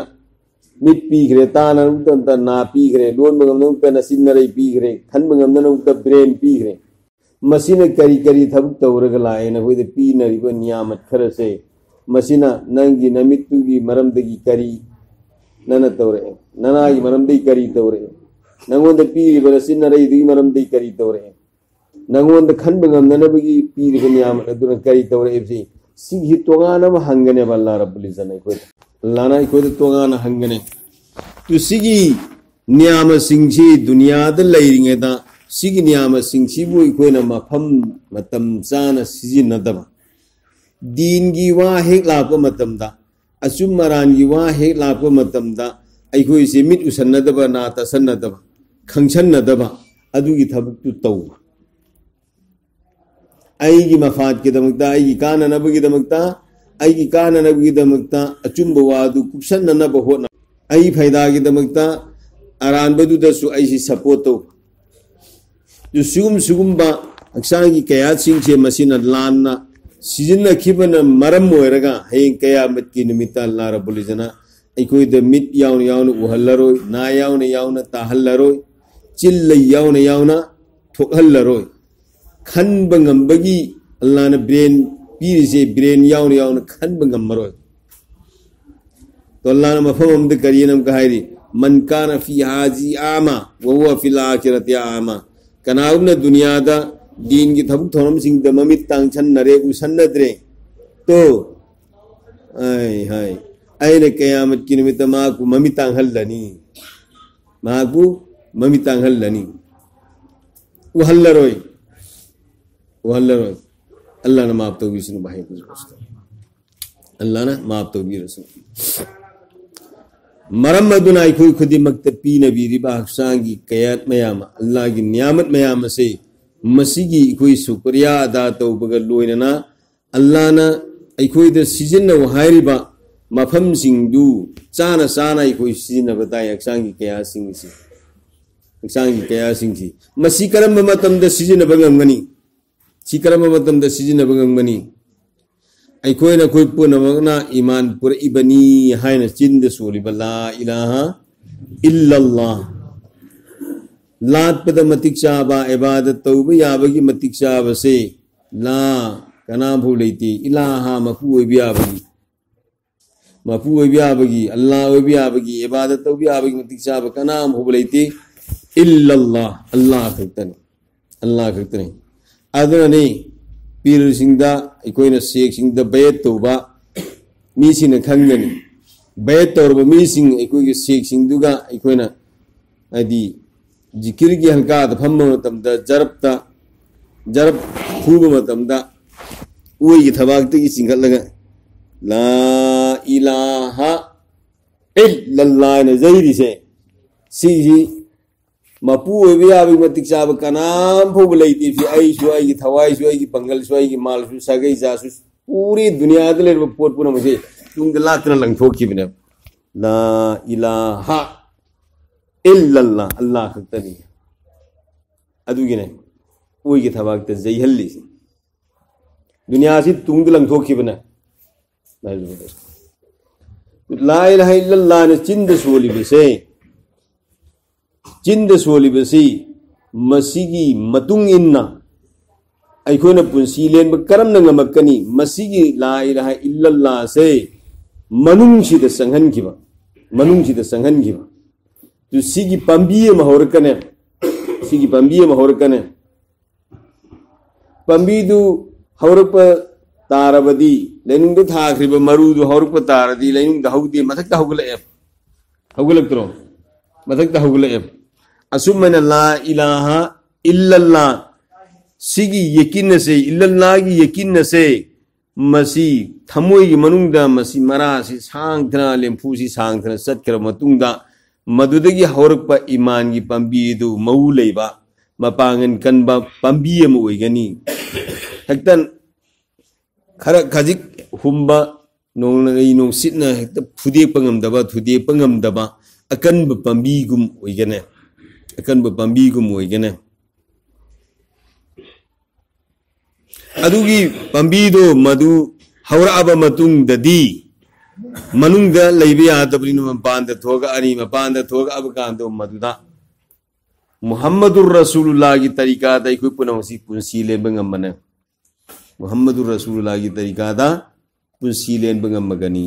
ꯃꯤꯠ ꯄꯤꯈ꯭ꯔꯦ, ꯇꯥꯅꯅꯕꯒꯤꯗꯃꯛꯇ ꯅꯥ ꯄꯤꯈ꯭ꯔꯦ, ꯂꯣꯟꯕ ꯉꯝꯅꯕꯒꯤꯗꯃꯛꯇ ꯅꯆꯤꯟ ꯅꯔꯩ ꯄꯤꯈ꯭ꯔꯦ, ꯈꯟꯕ ꯉꯝꯅꯅꯕꯒꯤꯗꯃꯛꯇ ꯕ꯭ꯔꯦꯟ ꯄꯤꯈ꯭ꯔꯦ꯫ ꯃꯁꯤꯅ ꯀꯔꯤ ꯀꯔꯤ ꯊꯕꯛ ꯇꯧꯔꯒ ꯂꯥꯛꯑꯦ? ꯅꯈꯣꯏꯗ ꯄꯤꯅꯔꯤꯕ ꯅꯤꯌꯥꯃꯠ ꯈꯔꯁꯦ, ꯃꯁꯤꯅ ꯅꯪꯒꯤ ꯅꯃꯤꯠꯇꯨꯒꯤ ꯃꯔꯝꯗꯒꯤ ꯀꯔꯤ ꯅꯪꯅ ꯇꯧꯔꯛꯑꯦ? ꯅꯅꯥꯒꯤ ꯃꯔꯝꯗꯒꯤ ꯀꯔꯤ ꯇꯧꯔꯛꯑꯦ? ꯅꯪꯉꯣꯟꯗ ꯄꯤꯔꯤꯕ ꯅꯆꯤꯟ ꯅꯔꯩꯗꯨꯒꯤ ꯃꯔꯝꯗꯒꯤ ꯀꯔꯤ ꯇꯧꯔꯛꯑꯦ? ꯅꯪꯉꯣꯟꯗ ꯈꯟꯕ ꯉꯝꯅꯅꯕꯒꯤ ꯄꯤꯔꯤꯕ ꯅꯤꯌꯥꯃꯠ ꯑꯗꯨꯅ ꯀꯔꯤ ꯇꯧꯔꯛꯏꯕꯁꯤ, ꯁꯤꯒꯤ ꯇꯣꯉꯥꯟꯅ ꯑꯃ ꯍꯪꯒꯅꯦꯕ ꯑꯜꯂꯥ ꯔꯕꯨꯜ ꯏꯖꯠꯅ ꯑꯩꯈꯣꯏꯗ꯫ ꯑꯜꯂꯥꯅ ꯑꯩꯈꯣꯏꯗ ꯇꯣꯉꯥꯟꯅ ꯍꯪꯒꯅꯤ꯫ ꯑꯗꯨ ꯁꯤꯒꯤ ꯅꯤꯌꯥꯃꯁꯤꯡꯁꯤ ꯗꯨꯅꯤꯌꯥꯗ ꯂꯩꯔꯤꯉꯩꯗ ꯁꯤꯒꯤ ꯅꯤꯌꯥꯃꯁꯤꯡꯁꯤꯕꯨ ꯑꯩꯈꯣꯏꯅ ꯃꯐꯝ ꯃꯇꯝ ꯆꯥꯅ ꯁꯤꯖꯤꯟꯅꯗꯕ, ꯗꯤꯟꯒꯤ ꯋꯥ ꯍꯦꯛ ꯂꯥꯛꯄ ꯃꯇꯝꯗ, ꯑꯆꯨꯝ ꯑꯔꯥꯟꯒꯤ ꯋꯥ ꯍꯦꯛ ꯂꯥꯛꯄ ꯃꯇꯝꯗ ꯑꯩꯈꯣꯏꯁꯦ ꯃꯤꯠ ꯎꯁꯟꯅꯗꯕ, ꯅꯥ ꯇꯥꯁꯟꯅꯗꯕ, ꯈꯪꯁꯟꯅꯗꯕ, ꯑꯗꯨꯒꯤ ꯊꯕꯛꯇꯨ ꯇꯧꯕ꯫ ꯑꯩꯒꯤ ꯃꯐꯥꯠꯀꯤꯗꯃꯛꯇ, ꯑꯩꯒꯤ ꯀꯥꯟꯅꯅꯕꯒꯤꯗꯃꯛꯇ, ꯑꯩꯒꯤ ꯀꯥꯟꯅꯅꯕꯒꯤꯗꯃꯛꯇ ꯑꯆꯨꯝꯕ ꯋꯥꯗꯨ ꯀꯨꯞꯁꯟꯅꯅꯕ ꯍꯣꯠꯅꯕ, ꯑꯩ ꯐꯥꯏꯗꯥꯒꯤꯗꯃꯛꯇ ꯑꯔꯥꯟꯕꯗꯨꯗꯁꯨ ꯑꯩꯁꯤ ꯁꯞꯄꯣꯔꯠ ꯇꯧꯕ꯫ ꯑꯗꯨ ꯁꯤꯒꯨꯝ-, ꯁꯤꯒꯨꯝꯕ ꯍꯛꯆꯥꯡꯒꯤ ꯀꯌꯥꯠꯁꯤꯡꯁꯦ ꯃꯁꯤꯅ ꯂꯥꯟꯅ ꯁꯤꯖꯤꯟꯅꯈꯤꯕꯅ ꯃꯔꯝ ꯑꯣꯏꯔꯒ ꯍꯌꯦꯡ ꯀꯌꯥꯃꯠꯀꯤ ꯅꯨꯃꯤꯠꯇ ꯑꯜꯂꯥ ꯔꯕꯨꯜ ꯏꯖꯠꯅ ꯑꯩꯈꯣꯏꯗ ꯃꯤꯠ ꯌꯥꯎꯅ ꯌꯥꯎꯅ ꯎꯍꯜꯂꯔꯣꯏ, ꯅꯥ ꯌꯥꯎꯅ ꯌꯥꯎꯅ ꯇꯥꯍꯜꯂꯔꯣꯏ, ꯆꯤꯜ ꯂꯩ ꯌꯥꯎꯅ ꯌꯥꯎꯅ ꯊꯣꯛꯍꯜꯂꯔꯣꯏ꯫ ꯈꯟꯕ ꯉꯝꯕꯒꯤ ꯑꯜꯂꯥꯅ ꯕ꯭ꯔꯦꯟ ꯄꯤꯔꯤꯁꯦ, ꯕ꯭ꯔꯦꯟ ꯌꯥꯎꯅ ꯌꯥꯎꯅ ꯈꯟꯕ ꯉꯝꯃꯔꯣꯏ꯫ ꯑꯗꯣ ꯑꯜꯂꯥꯅ ꯃꯐꯝ ꯑꯃꯗ ꯀꯔꯤꯅ ꯑꯃꯨꯛꯀ ꯍꯥꯏꯔꯤ? "ꯃꯟ ꯀꯥꯅ ꯐꯤ ꯍꯥꯖꯤ ꯑꯃ ꯋ ꯍꯨꯋ ꯐꯤꯜ ꯑꯥꯈꯤꯔꯥꯇꯤ ꯑꯃ"꯫ ꯀꯅꯥꯒꯨꯝꯅ ꯗꯨꯅꯤꯌꯥꯗ ꯗꯤꯟꯒꯤ ꯊꯕꯛ ꯊꯧꯔꯝꯁꯤꯡꯗ ꯃꯃꯤꯠ ꯇꯥꯡꯁꯟꯅꯔꯦ, ꯎꯁꯟꯅꯗ꯭ꯔꯦ, ꯇꯣ, ꯑꯩ ꯍꯥꯏ, ꯑꯩꯅ ꯀꯌꯥꯃꯠꯀꯤ ꯅꯨꯃꯤꯠꯇ ꯃꯍꯥꯛꯄꯨ ꯃꯃꯤꯠ ꯇꯥꯡꯍꯜꯂꯅꯤ, ꯃꯍꯥꯛꯄꯨ ꯃꯃꯤꯠ ꯇꯥꯡꯍꯜꯂꯅꯤ, ꯎꯍꯜꯂꯔꯣꯏ, ꯎꯍꯜꯂꯔꯣꯏ꯫ ꯑꯜꯂꯥꯅ ꯃꯥꯐ ꯇꯧꯕꯤꯁꯅꯨ, ꯚꯥꯏ꯫ ꯑꯜꯂꯥꯅ ꯃꯥꯐ ꯇꯧꯕꯤꯔꯁꯅꯨ꯫ ꯃꯔꯝ ꯑꯗꯨꯅ ꯑꯩꯈꯣꯏ ꯈꯨꯗꯤꯡꯃꯛꯇ ꯄꯤꯅꯕꯤꯔꯤꯕ ꯍꯛꯆꯥꯡꯒꯤ ꯀꯌꯥꯠ ꯃꯌꯥꯝ, ꯑꯜꯂꯥꯒꯤ ꯅꯤꯌꯥꯃꯠ ꯃꯌꯥꯝ ꯑꯁꯤ, ꯃꯁꯤꯒꯤ ꯑꯩꯈꯣꯏ ꯁꯨꯀ꯭ꯔꯤꯌꯥ ꯑꯗꯥ ꯇꯧꯕꯒ ꯂꯣꯏꯅꯅ ꯑꯜꯂꯥꯅ ꯑꯩꯈꯣꯏꯗ ꯁꯤꯖꯤꯟꯅꯧ ꯍꯥꯏꯔꯤꯕ ꯃꯐꯝꯁꯤꯡꯗꯨ ꯆꯥꯅ ꯆꯥꯅ ꯑꯩꯈꯣꯏ ꯁꯤꯖꯤꯟꯅꯕ ꯇꯥꯏ꯫ ꯍꯛꯆꯥꯡꯒꯤ ꯀꯌꯥꯁꯤꯡꯁꯤ, ꯍꯛꯆꯥꯡꯒꯤ ꯀꯌꯥꯁꯤꯡꯁꯤ ꯃꯁꯤ ꯀꯔꯝꯕ ꯃꯇꯝꯗ ꯁꯤꯖꯤꯟꯅꯕ ꯉꯝꯒꯅꯤ? ꯁꯤ ꯀꯔꯝꯕ ꯃꯇꯝꯗ ꯁꯤꯖꯤꯟꯅꯕ ꯉꯝꯒꯅꯤ? ꯑꯩꯈꯣꯏꯅ, ꯑꯩꯈꯣꯏ ꯄꯨꯝꯅꯃꯛꯅ ꯏꯃꯥꯟ ꯄꯨꯔꯛꯏꯕꯅꯤ ꯍꯥꯏꯅ ꯆꯤꯟꯗ ꯁꯣꯜꯂꯤꯕ ꯂꯥ ꯏꯂꯥꯍ ꯏꯜꯂꯜꯂꯥꯍ, ꯂꯥꯠꯄꯗ ꯃꯇꯤꯛ ꯆꯥꯕ, ꯏꯕꯥꯗꯠ ꯇꯧꯕ ꯌꯥꯕꯒꯤ ꯃꯇꯤꯛ ꯆꯥꯕꯁꯦ ꯂꯥ, ꯀꯅꯥꯐꯥꯎ ꯂꯩꯇꯦ꯫ ꯏꯂꯥꯍ, ꯃꯄꯨ ꯑꯣꯏꯕ ꯌꯥꯕꯒꯤ, ꯃꯄꯨ ꯑꯣꯏꯕ ꯌꯥꯕꯒꯤ, ꯑꯜꯂꯥ ꯑꯣꯏꯕ ꯌꯥꯕꯒꯤ, ꯏꯕꯥꯗꯠ ꯇꯧꯕ ꯌꯥꯕꯒꯤ ꯃꯇꯤꯛ ꯆꯥꯕ ꯀꯅꯥ ꯑꯃ ꯐꯥꯎꯕ ꯂꯩꯇꯦ꯫ ꯏꯜꯂꯜꯂꯥ, ꯑꯜꯂꯥ ꯈꯛꯇꯅꯤ, ꯑꯜꯂꯥ ꯈꯛꯇꯅꯤ꯫ ꯑꯗꯨꯅꯅꯤ ꯄꯤꯔꯁꯤꯡꯗ, ꯑꯩꯈꯣꯏꯅ ꯁꯦꯛꯁꯤꯡꯗ ꯕꯌꯦꯠ ꯇꯧꯕ ꯃꯤꯁꯤꯡꯅ ꯈꯪꯒꯅꯤ꯫ ꯕꯌꯦꯠ ꯇꯧꯔꯕ ꯃꯤꯁꯤꯡ, ꯑꯩꯈꯣꯏꯒꯤ ꯁꯦꯛꯁꯤꯡꯗꯨꯒ ꯑꯩꯈꯣꯏꯅ, ꯍꯥꯏꯗꯤ, ꯖꯤꯀꯤꯔꯒꯤ ꯍꯜꯀꯥꯗ ꯐꯝꯕ ꯃꯇꯝꯗ, ꯖꯔꯞꯇ, ꯖꯔꯞ ꯐꯨꯕ ꯃꯇꯝꯗ ꯑꯣꯏꯒꯤ ꯊꯕꯥꯛꯇꯒꯤ ꯆꯤꯡꯈꯠꯂꯒ ꯂꯥ ꯏꯂꯥꯍ ꯏꯜꯂꯜꯂꯥ ꯍꯥꯏꯅ ꯌꯩꯔꯤꯁꯦ, ꯁꯤꯁꯤ ꯃꯄꯨ ꯑꯣꯏꯕ ꯌꯥꯕꯒꯤ ꯃꯇꯤꯛ ꯆꯥꯕ ꯀꯅꯥꯝ ꯐꯥꯎꯕ ꯂꯩꯇꯦ꯫ ꯁꯤ ꯑꯩꯁꯨ, ꯑꯩꯒꯤ ꯊꯋꯥꯏꯁꯨ, ꯑꯩꯒꯤ ꯄꯥꯡꯒꯜꯁꯨ, ꯑꯩꯒꯤ ꯃꯥꯜꯁꯨ, ꯁꯥꯒꯩ ꯆꯥꯁꯨ, ꯄꯨꯔꯤ ꯗꯨꯅꯤꯌꯥꯗ ꯂꯩꯔꯤꯕ ꯄꯣꯠ ꯄꯨꯝꯅꯃꯛꯁꯦ ꯇꯨꯡꯗ ꯂꯥꯛꯇꯅ ꯂꯪꯊꯣꯛꯈꯤꯕꯅꯦꯕ꯫ ꯂꯥ ꯏꯂꯥꯍ ꯏꯜꯂꯜꯂꯥ, ꯑꯜꯂꯥ ꯈꯛꯇꯅꯤ꯫ ꯑꯗꯨꯒꯤꯅꯦ ꯑꯣꯏꯒꯤ ꯊꯕꯥꯛꯇ ꯌꯩꯍꯜꯂꯤꯁꯦ꯫ ꯗꯨꯅꯤꯌꯥꯁꯤ ꯇꯨꯡꯗ ꯂꯪꯊꯣꯛꯈꯤꯕꯅꯦ꯫ ꯂꯥ ꯏꯂꯥꯍ ꯏꯜꯂꯜꯂꯥꯍꯅ ꯆꯤꯟꯗ ꯁꯣꯜꯂꯤꯕꯁꯦ, ꯆꯤꯟꯗ ꯁꯣꯜꯂꯤꯕꯁꯤ, ꯃꯁꯤꯒꯤ ꯃꯇꯨꯡ ꯏꯟꯅ ꯑꯩꯈꯣꯏꯅ ꯄꯨꯟꯁꯤ ꯂꯦꯟꯕ ꯀꯔꯝꯅ ꯉꯝꯃꯛꯀꯅꯤ? ꯃꯁꯤꯒꯤ ꯂꯥ ꯏꯂꯥꯍ ꯏꯜꯂꯜꯂꯥꯍꯁꯦ ꯃꯅꯨꯡꯁꯤꯗ ꯆꯪꯍꯟꯈꯤꯕ, ꯃꯅꯨꯡꯁꯤꯗ ꯆꯪꯍꯟꯈꯤꯕ꯫ ꯑꯗꯨ ꯁꯤꯒꯤ ꯄꯥꯝꯕꯤ ꯑꯃ ꯍꯧꯔꯛꯀꯅꯦ, ꯁꯤꯒꯤ ꯄꯥꯝꯕꯤ ꯑꯃ ꯍꯧꯔꯛꯀꯅꯦ꯫ ꯄꯥꯝꯕꯤꯗꯨ ꯍꯧꯔꯛꯄ ꯇꯥꯔꯕꯗꯤ, ꯂꯩꯅꯨꯡꯗ ꯊꯥꯈ꯭ꯔꯤꯕ ꯃꯔꯨꯗꯨ ꯍꯧꯔꯛꯄ ꯇꯥꯔꯗꯤ, ꯂꯩꯅꯨꯡꯗ ꯍꯧꯗꯦ, ꯃꯊꯛꯇ ꯍꯧꯒꯠꯂꯛꯑꯦ꯫ ꯍꯧꯒꯠꯂꯛꯇ꯭ꯔꯣ? ꯃꯊꯛꯇ ꯍꯧꯒꯠꯂꯛꯑꯦ꯫ ꯑꯁꯨꯝ ꯍꯥꯏꯅ ꯂꯥ ꯏꯂꯥꯍ ꯏꯜꯂꯜꯂꯥ, ꯁꯤꯒꯤ ꯌꯦꯀꯤꯟ ꯑꯁꯦ, ꯏꯜꯂꯜꯂꯥꯒꯤ ꯌꯦꯀꯤꯟ ꯑꯁꯦ, ꯃꯁꯤ ꯊꯃꯣꯏꯒꯤ ꯃꯅꯨꯡꯗ ꯃꯁꯤ ꯃꯔꯥꯁꯤ ꯁꯥꯡꯊꯅ, ꯂꯦꯝꯐꯨꯁꯤ ꯁꯥꯡꯊꯅ ꯆꯠꯈ꯭ꯔꯕ ꯃꯇꯨꯡꯗ, ꯃꯗꯨꯗꯒꯤ ꯍꯧꯔꯛꯄ ꯏꯃꯥꯟꯒꯤ ꯄꯥꯝꯕꯤ ꯑꯗꯨ ꯃꯎ ꯂꯩꯕ, ꯃꯄꯥꯡꯒꯜ ꯀꯟꯕ ꯄꯥꯝꯕꯤ ꯑꯃ ꯑꯣꯏꯒꯅꯤ꯫ ꯍꯦꯛꯇ ꯈꯔ ꯈꯖꯤꯛ ꯍꯨꯝꯕ, ꯅꯣꯡꯂꯩ ꯅꯨꯡꯁꯤꯠꯅ ꯍꯦꯛꯇ ꯐꯨꯗꯦꯛꯄ ꯉꯝꯗꯕ, ꯊꯨꯗꯦꯛꯄ ꯉꯝꯗꯕ ꯑꯀꯟꯕ ꯄꯥꯝꯕꯤꯒꯨꯝ ꯑꯣꯏꯒꯅꯤ꯫ ꯑꯀꯟꯕ ꯄꯥꯝꯕꯤꯒꯨꯝ ꯑꯣꯏꯒꯅꯤ꯫ ꯑꯗꯨꯒꯤ ꯄꯥꯝꯕꯤꯗꯣ ꯃꯗꯨ ꯍꯧꯔꯛꯑꯕ ꯃꯇꯨꯡꯗꯗꯤ ꯃꯅꯨꯡꯗ ꯂꯩꯕ ꯌꯥꯗꯕꯅꯤꯅ ꯃꯄꯥꯟꯗ ꯊꯣꯛꯂꯛꯑꯅꯤ꯫ ꯃꯄꯥꯟꯗ ꯊꯣꯛꯂꯛꯑꯕ ꯀꯥꯟꯗ ꯃꯗꯨꯗ ꯃꯨꯍꯝꯃꯗꯨꯔ ꯔꯁꯨꯂꯨꯜꯂꯥꯍꯒꯤ ꯇꯔꯤꯀꯥꯗ ꯑꯩꯈꯣꯏ ꯄꯨꯝꯅꯃꯛꯁꯤ ꯄꯨꯟꯁꯤ ꯂꯦꯟꯕ ꯉꯝꯕꯅꯦ꯫ ꯃꯨꯍꯝꯃꯗꯨꯔ ꯔꯁꯨꯂꯨꯜꯂꯥꯍꯒꯤ ꯇꯔꯤꯀꯥꯗ ꯄꯨꯟꯁꯤ ꯂꯦꯟꯕ ꯉꯝꯃꯒꯅꯤ꯫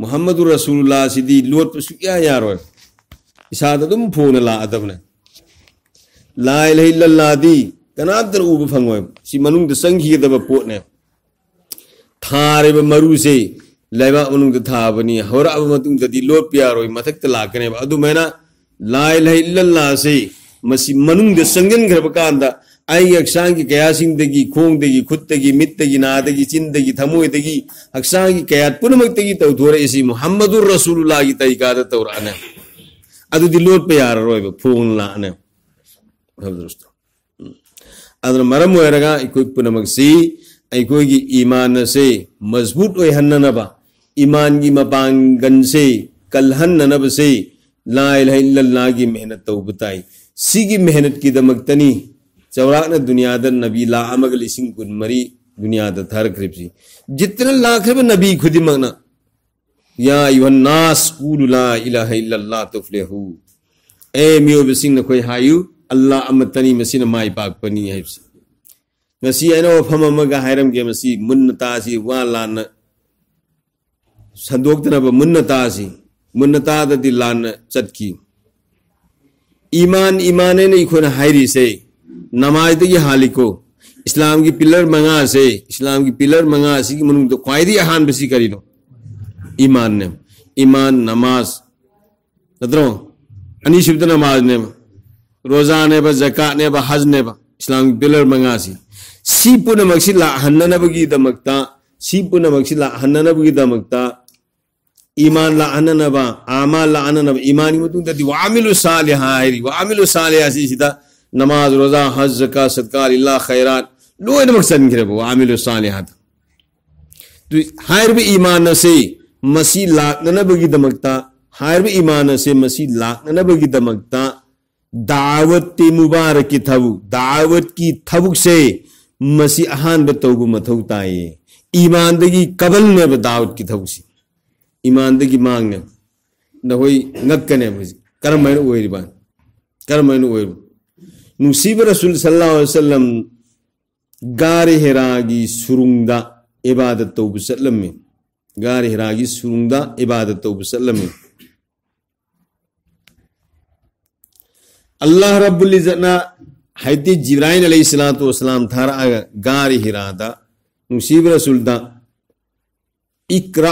ꯃꯨꯍꯝꯃꯗꯨꯔ ꯔꯁꯨꯂꯨꯜꯂꯥꯍꯁꯤꯗꯤ ꯂꯣꯠꯄ ꯁꯨꯛꯌꯥ ꯌꯥꯔꯣꯏ꯫ ꯏꯁꯥꯗ ꯑꯗꯨꯝ ꯐꯣꯡꯅ ꯂꯥꯛꯑꯗꯕꯅꯦ꯫ ꯂꯥ ꯏꯂꯥꯍ ꯏꯜꯂꯜꯂꯥꯍꯗꯤ ꯀꯅꯥꯝꯇꯅ ꯎꯕ ꯐꯪꯉꯣꯏ꯫ ꯁꯤ ꯃꯅꯨꯡꯗ ꯆꯪꯈꯤꯒꯗꯕ ꯄꯣꯠꯅꯦ꯫ ꯊꯥꯔꯤꯕ ꯃꯔꯨꯁꯦ ꯂꯩꯕꯥꯛ ꯃꯅꯨꯡꯗ ꯊꯥꯕꯅꯤ꯫ ꯍꯧꯔꯛꯑꯕ ꯃꯇꯨꯡꯗꯗꯤ ꯂꯣꯠꯄ ꯌꯥꯔꯣꯏ, ꯃꯊꯛꯇ ꯂꯥꯛꯀꯅꯦꯕ꯫ ꯑꯗꯨꯃꯥꯏꯅ ꯂꯥ ꯏꯂꯥꯍ ꯏꯜꯂꯜꯂꯥꯍꯁꯦ ꯃꯁꯤ ꯃꯅꯨꯡꯗ ꯆꯪꯁꯤꯟꯈ꯭ꯔꯕ ꯀꯥꯟꯗ ꯑꯩꯒꯤ ꯍꯛꯆꯥꯡꯒꯤ ꯀꯌꯥꯁꯤꯡꯗꯒꯤ, ꯈꯣꯡꯗꯒꯤ, ꯈꯨꯠꯇꯒꯤ, ꯃꯤꯠꯇꯒꯤ, ꯅꯥꯗꯒꯤ, ꯆꯤꯟꯗꯒꯤ, ꯊꯃꯣꯏꯗꯒꯤ, ꯍꯛꯆꯥꯡꯒꯤ ꯀꯌꯥꯠ ꯄꯨꯝꯅꯃꯛꯇꯒꯤ ꯇꯧꯊꯣꯔꯛꯏꯁꯤ ꯃꯨꯍꯝꯃꯗꯨꯔ ꯔꯁꯨꯂꯨꯜꯂꯥꯍꯒꯤ ꯇꯔꯤꯀꯥꯗ ꯇꯧꯔꯛꯑꯅꯦ꯫ ꯑꯗꯨꯗꯤ ꯂꯣꯠꯄ ꯌꯥꯔꯔꯣꯏꯕ, ꯐꯣꯡꯅ ꯂꯥꯛꯑꯅꯦ꯫ ꯎꯝ꯫ ꯑꯗꯨꯅ ꯃꯔꯝ ꯑꯣꯏꯔꯒ ꯑꯩꯈꯣꯏ ꯄꯨꯝꯅꯃꯛꯁꯤ ꯑꯩꯈꯣꯏꯒꯤ ꯏꯃꯥꯟ ꯑꯁꯦ ꯃꯖꯕꯨꯠ ꯑꯣꯏꯍꯟꯅꯅꯕ, ꯏꯃꯥꯟꯒꯤ ꯃꯄꯥꯡꯒꯜꯁꯦ ꯀꯜꯍꯟꯅꯅꯕꯁꯦ ꯂꯥ ꯏꯂꯥꯍ ꯏꯜꯂꯜꯂꯥꯍꯒꯤ ꯃꯦꯍꯅꯠ ꯇꯧꯕ ꯇꯥꯏ꯫ ꯁꯤꯒꯤ ꯃꯦꯍꯅꯠꯀꯤꯗꯃꯛꯇꯅꯤ ꯆꯥꯎꯔꯥꯛꯅ ꯗꯨꯅꯤꯌꯥꯗ ꯅꯕꯤ ꯂꯥꯈ ꯑꯃꯒ ꯂꯤꯁꯤꯡ ꯀꯨꯟꯃꯔꯤ ꯗꯨꯅꯤꯌꯥꯗ ꯊꯥꯔꯛꯈ꯭ꯔꯤꯕꯁꯤ꯫ ꯖꯤꯠꯇꯅ ꯂꯥꯛꯈ꯭ꯔꯤꯕ ꯅꯕꯤ ꯈꯨꯗꯤꯡꯃꯛꯅ "ꯌꯥ ꯑꯌꯨꯍꯟ ꯅꯥꯁ ꯀꯨꯂꯨ ꯂꯥ ꯏꯂꯥꯍ ꯏꯜꯂꯜꯂꯥꯍ ꯇꯨꯐ꯭ꯂꯤꯍꯨ"꯫ ꯑꯦ ꯃꯤꯑꯣꯏꯕꯁꯤꯡ, ꯅꯈꯣꯏ ꯍꯥꯏꯌꯨ, "ꯑꯜꯂꯥꯍ ꯑꯃꯠꯇꯅꯤ, ꯃꯁꯤꯅ ꯃꯥꯏ ꯄꯥꯛꯄꯅꯤ" ꯍꯥꯏꯕꯁꯤ꯫ ꯉꯁꯤ ꯑꯩꯅ ꯋꯥꯐꯝ ꯑꯃꯒ ꯍꯥꯏꯔꯝꯒꯦ, ꯃꯁꯤ ꯃꯨꯟꯅ ꯇꯥꯁꯤ, ꯋꯥ ꯂꯥꯟꯅ ꯁꯟꯗꯣꯛꯇꯅꯕ ꯃꯨꯟꯅ ꯇꯥꯁꯤ꯫ ꯃꯨꯟꯅ ꯇꯥꯗꯗꯤ ꯂꯥꯟꯅ ꯆꯠꯈꯤ꯫ ꯏꯃꯥꯟ, ꯏꯃꯥꯟ ꯍꯥꯏꯅ ꯑꯩꯈꯣꯏꯅ ꯍꯥꯏꯔꯤꯁꯦ ꯅꯃꯥꯖꯗꯒꯤ ꯍꯥꯜꯂꯤꯀꯣ꯫ ꯏꯁꯂꯥꯝꯒꯤ ꯄꯤꯂꯔ ꯃꯉꯥꯁꯦ, ꯏꯁꯂꯥꯝꯒꯤ ꯄꯤꯂꯔ ꯃꯉꯥ ꯑꯁꯤꯒꯤ ꯃꯅꯨꯡꯗ ꯈ꯭ꯋꯥꯏꯗꯒꯤ ꯑꯍꯥꯟꯕꯁꯤ ꯀꯔꯤꯅꯣ? ꯏꯃꯥꯟꯅꯦ꯫ ꯏꯃꯥꯟ, ꯅꯃꯥꯖ, ꯅꯠꯇ꯭ꯔꯣ? ꯑꯅꯤꯁꯨꯕꯗ ꯅꯃꯥꯖꯅꯦꯕ, ꯔꯣꯖꯥꯅꯦꯕ, ꯖꯀꯥꯠꯅꯦꯕ, ꯍꯖꯅꯦꯕ, ꯏꯁꯂꯥꯝꯒꯤ ꯄꯤꯂꯔ ꯃꯉꯥꯁꯤ꯫ ꯁꯤ ꯄꯨꯝꯅꯃꯛꯁꯤ ꯂꯥꯛꯍꯟꯅꯅꯕꯒꯤꯗꯃꯛꯇ, ꯁꯤ ꯄꯨꯝꯅꯃꯛꯁꯤ ꯂꯥꯛꯍꯟꯅꯅꯕꯒꯤꯗꯃꯛꯇ ꯏꯃꯥꯟ ꯂꯥꯛꯍꯟꯅꯅꯕ, ꯑꯃꯥꯜ ꯂꯥꯛꯍꯟꯅꯅꯕ, ꯏꯃꯥꯟꯒꯤ ꯃꯇꯨꯡꯗꯗꯤ "ꯋꯥ ꯑꯃꯤꯂꯨ ꯁꯥꯂꯤꯍꯥ" ꯍꯥꯏꯔꯤ꯫ "ꯋꯥ ꯑꯃꯤꯂꯨ ꯁꯥꯂꯤꯍꯥ" ꯑꯁꯤꯁꯤꯗ ꯅꯃꯥꯖ, ꯔꯣꯖꯥ, ꯍꯖ, ꯖꯀꯥꯠ, ꯁꯗꯀꯥ, ꯂꯤꯜꯂꯥꯍ, ꯈꯩꯔꯥꯠ ꯂꯣꯏꯅꯃꯛ ꯆꯟꯈ꯭ꯔꯦꯕ "ꯋꯥ ꯑꯃꯤꯂꯨ ꯁꯥꯂꯤꯍꯥꯗ"꯫ ꯍꯥꯏꯔꯤꯕ ꯏꯃꯥꯟ ꯑꯁꯦ ꯃꯁꯤ ꯂꯥꯛꯅꯅꯕꯒꯤꯗꯃꯛꯇ, ꯍꯥꯏꯔꯤꯕ ꯏꯃꯥꯟ ꯑꯁꯦ ꯃꯁꯤ ꯂꯥꯛꯅꯅꯕꯒꯤꯗꯃꯛꯇ ꯗꯥꯋꯠꯇꯤ ꯃꯨꯕꯥꯔꯛꯀꯤ ꯊꯕꯛ, ꯗꯥꯋꯠꯀꯤ ꯊꯕꯛꯁꯦ ꯃꯁꯤ ꯑꯍꯥꯟꯕ ꯇꯧꯕ ꯃꯊꯧ ꯇꯥꯏꯌꯦ꯫ ꯏꯃꯥꯟꯗꯒꯤ ꯀꯕꯜꯅꯦꯕ ꯗꯥꯋꯠꯀꯤ ꯊꯕꯛꯁꯤ꯫ ꯏꯃꯥꯟꯗꯒꯤ ꯃꯥꯡꯅꯦ꯫ ꯅꯈꯣꯏ ꯉꯛꯀꯅꯦꯕ ꯍꯧꯖꯤꯛ꯫ ꯀꯔꯝꯍꯥꯏꯅ ꯑꯣꯏꯔꯤꯕ? ꯀꯔꯝꯍꯥꯏꯅ ꯑꯣꯏꯔꯤꯕ? ꯅꯨꯡꯁꯤꯕ ꯔꯁꯨꯜ ꯁꯜꯂꯜꯂꯥꯍꯨ ꯑꯂꯩꯍꯤ ꯋꯁꯜꯂꯝ ꯒꯥꯔꯤ ꯍꯦꯔꯥꯒꯤ ꯁꯨꯔꯨꯡꯗ ꯏꯕꯥꯗꯠ ꯇꯧꯕ ꯆꯠꯂꯝꯃꯤ꯫ ꯒꯥꯔꯤ ꯍꯦꯔꯥꯒꯤ ꯁꯨꯔꯨꯡꯗ ꯏꯕꯥꯗꯠ ꯇꯧꯕ ꯆꯠꯂꯝꯃꯤ꯫ ꯑꯜꯂꯥꯍ ꯔꯕꯨꯜ ꯏꯖꯠꯅ ꯍꯥꯏꯗꯤ ꯖꯤꯕ꯭ꯔꯥꯏꯜ ꯑꯂꯩꯍꯤ ꯁꯂꯥꯇꯨ ꯋꯁꯂꯥꯝ ꯊꯥꯔꯛꯑꯒ ꯒꯥꯔꯤ ꯍꯤꯔꯥꯗ ꯅꯨꯡꯁꯤꯕ ꯔꯁꯨꯜꯗ "ꯏꯛꯔꯥ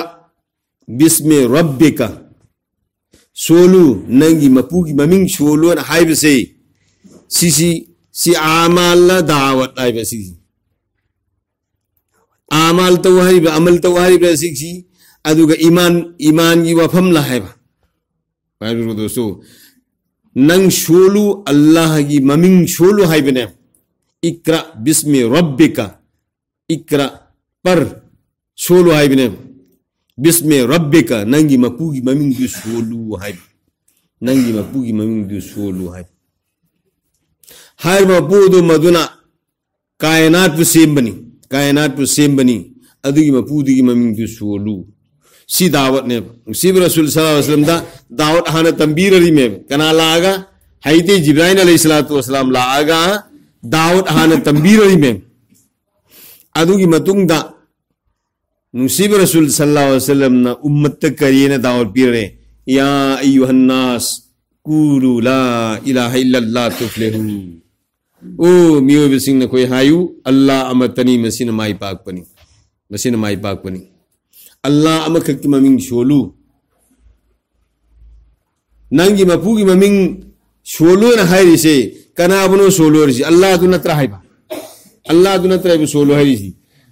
ꯕꯤꯁꯃꯤ ꯔꯕꯤꯀ", ꯁꯣꯜꯂꯨ, ꯅꯪꯒꯤ ꯃꯄꯨꯒꯤ ꯃꯃꯤꯡ ꯁꯣꯜꯂꯨ ꯑꯅ ꯍꯥꯏꯕꯁꯦ, ꯁꯤꯁꯤ, ꯁꯤ ꯑꯃꯜꯂ ꯗꯥꯋꯠ ꯍꯥꯏꯕ ꯁꯤꯁꯤ꯫ ꯑꯃꯜ ꯇꯧ ꯍꯥꯏꯔꯤꯕ, ꯑꯃꯜ ꯇꯧ ꯍꯥꯏꯔꯤꯕ ꯁꯤꯁꯤ, ꯑꯗꯨꯒ ꯏꯃꯥꯟ, ꯏꯃꯥꯟꯒꯤ ꯋꯥꯐꯝꯂ ꯍꯥꯏꯕ꯫ ꯍꯥꯏꯕꯤꯔꯣ ꯗꯣꯁꯇꯣ꯫ ꯅꯪ ꯁꯣꯜꯂꯨ, ꯑꯜꯂꯥꯍꯒꯤ ꯃꯃꯤꯡ ꯁꯣꯜꯂꯨ ꯍꯥꯏꯕꯅꯦ꯫ "ꯏꯛꯔꯥ ꯕꯤꯁꯃꯤ ꯔꯕꯤꯀ", "ꯏꯛꯔꯥ", ꯄꯔ, ꯁꯣꯜꯂꯨ ꯍꯥꯏꯕꯅꯦ꯫ "ꯕꯤꯁꯃꯤ ꯔꯕꯤꯀ", ꯅꯪꯒꯤ ꯃꯄꯨꯒꯤ ꯃꯃꯤꯡꯗꯨ ꯁꯣꯜꯂꯨ ꯍꯥꯏꯕ꯫ ꯅꯪꯒꯤ ꯃꯄꯨꯒꯤ ꯃꯃꯤꯡꯗꯨ ꯁꯣꯜꯂꯨ ꯍꯥꯏꯕ꯫ ꯍꯥꯏꯔꯤꯕ ꯃꯄꯨ ꯑꯗꯨ ꯃꯗꯨꯅ ꯀꯥꯏꯅꯥꯠꯄꯨ ꯁꯦꯝꯕꯅꯤ, ꯀꯥꯏꯅꯥꯠꯄꯨ ꯁꯦꯝꯕꯅꯤ, ꯑꯗꯨꯒꯤ ꯃꯄꯨꯗꯨꯒꯤ ꯃꯃꯤꯡꯗꯨ ꯁꯣꯜꯂꯨ꯫ ꯁꯤ ꯗꯥꯋꯠꯅꯦꯕ꯫ ꯅꯨꯡꯁꯤꯕ ꯔꯁꯨꯜ ꯁꯜꯂꯜꯂꯥꯍꯨ ꯑꯂꯩꯍꯤ ꯋꯁꯜꯂꯝꯗ ꯗꯥꯋꯠ ꯍꯥꯟꯅ ꯇꯝꯕꯤꯔꯔꯤꯃꯦꯕ꯫ ꯀꯅꯥ ꯂꯥꯛꯑꯒ? ꯍꯥꯏꯗꯤ ꯖꯤꯕ꯭ꯔꯥꯏꯜ ꯑꯂꯩꯍꯤ ꯁꯂꯥꯇꯨ ꯋꯁꯂꯥꯝ ꯂꯥꯛꯑꯒ ꯗꯥꯋꯠ ꯍꯥꯟꯅ ꯇꯝꯕꯤꯔꯔꯤꯃꯦꯕ꯫ ꯑꯗꯨꯒꯤ ꯃꯇꯨꯡꯗ ꯅꯨꯡꯁꯤꯕ ꯔꯁꯨꯜ ꯁꯜꯂꯜꯂꯥꯍꯨ ꯑꯂꯩꯍꯤ ꯋꯁꯜꯂꯝꯅ ꯎꯝꯃꯠꯇ ꯀꯔꯤꯅ ꯗꯥꯋꯠ ꯄꯤꯔꯦ? "ꯌꯥ ꯑꯌꯨꯍꯟꯅꯥꯁ ꯀꯨꯂꯨ ꯂꯥ ꯏꯂꯥꯍ ꯏꯜꯂꯜꯂꯥꯍ ꯇꯨꯐ꯭ꯂꯤꯍꯨ"꯫ "ꯑꯣ ꯃꯤꯑꯣꯏꯕꯁꯤꯡ, ꯅꯈꯣꯏ ꯍꯥꯏꯌꯨ, ꯑꯜꯂꯥꯍ ꯑꯃꯠꯇꯅꯤ, ꯃꯁꯤꯅ ꯃꯥꯏ ꯄꯥꯛꯄꯅꯤ, ꯃꯁꯤꯅ ꯃꯥꯏ ꯄꯥꯛꯄꯅꯤ꯫ ꯑꯜꯂꯥꯍ ꯑꯃꯈꯛꯀꯤ ꯃꯃꯤꯡ ꯁꯣꯜꯂꯨ"꯫ ꯅꯪꯒꯤ ꯃꯄꯨꯒꯤ ꯃꯃꯤꯡ ꯁꯣꯜꯂꯨꯅ ꯍꯥꯏꯔꯤꯁꯦ ꯀꯅꯥꯕꯨꯅꯣ ꯁꯣꯜꯂꯨ ꯍꯥꯏꯔꯤꯁꯤ? ꯑꯜꯂꯥꯍꯗꯨ ꯅꯠꯇ꯭ꯔꯥ ꯍꯥꯏꯕ? ꯑꯜꯂꯥꯍꯗꯨ ꯅꯠꯇ꯭ꯔꯥ ꯍꯥꯏꯕ ꯁꯣꯜꯂꯨ ꯍꯥꯏꯔꯤꯁꯤ?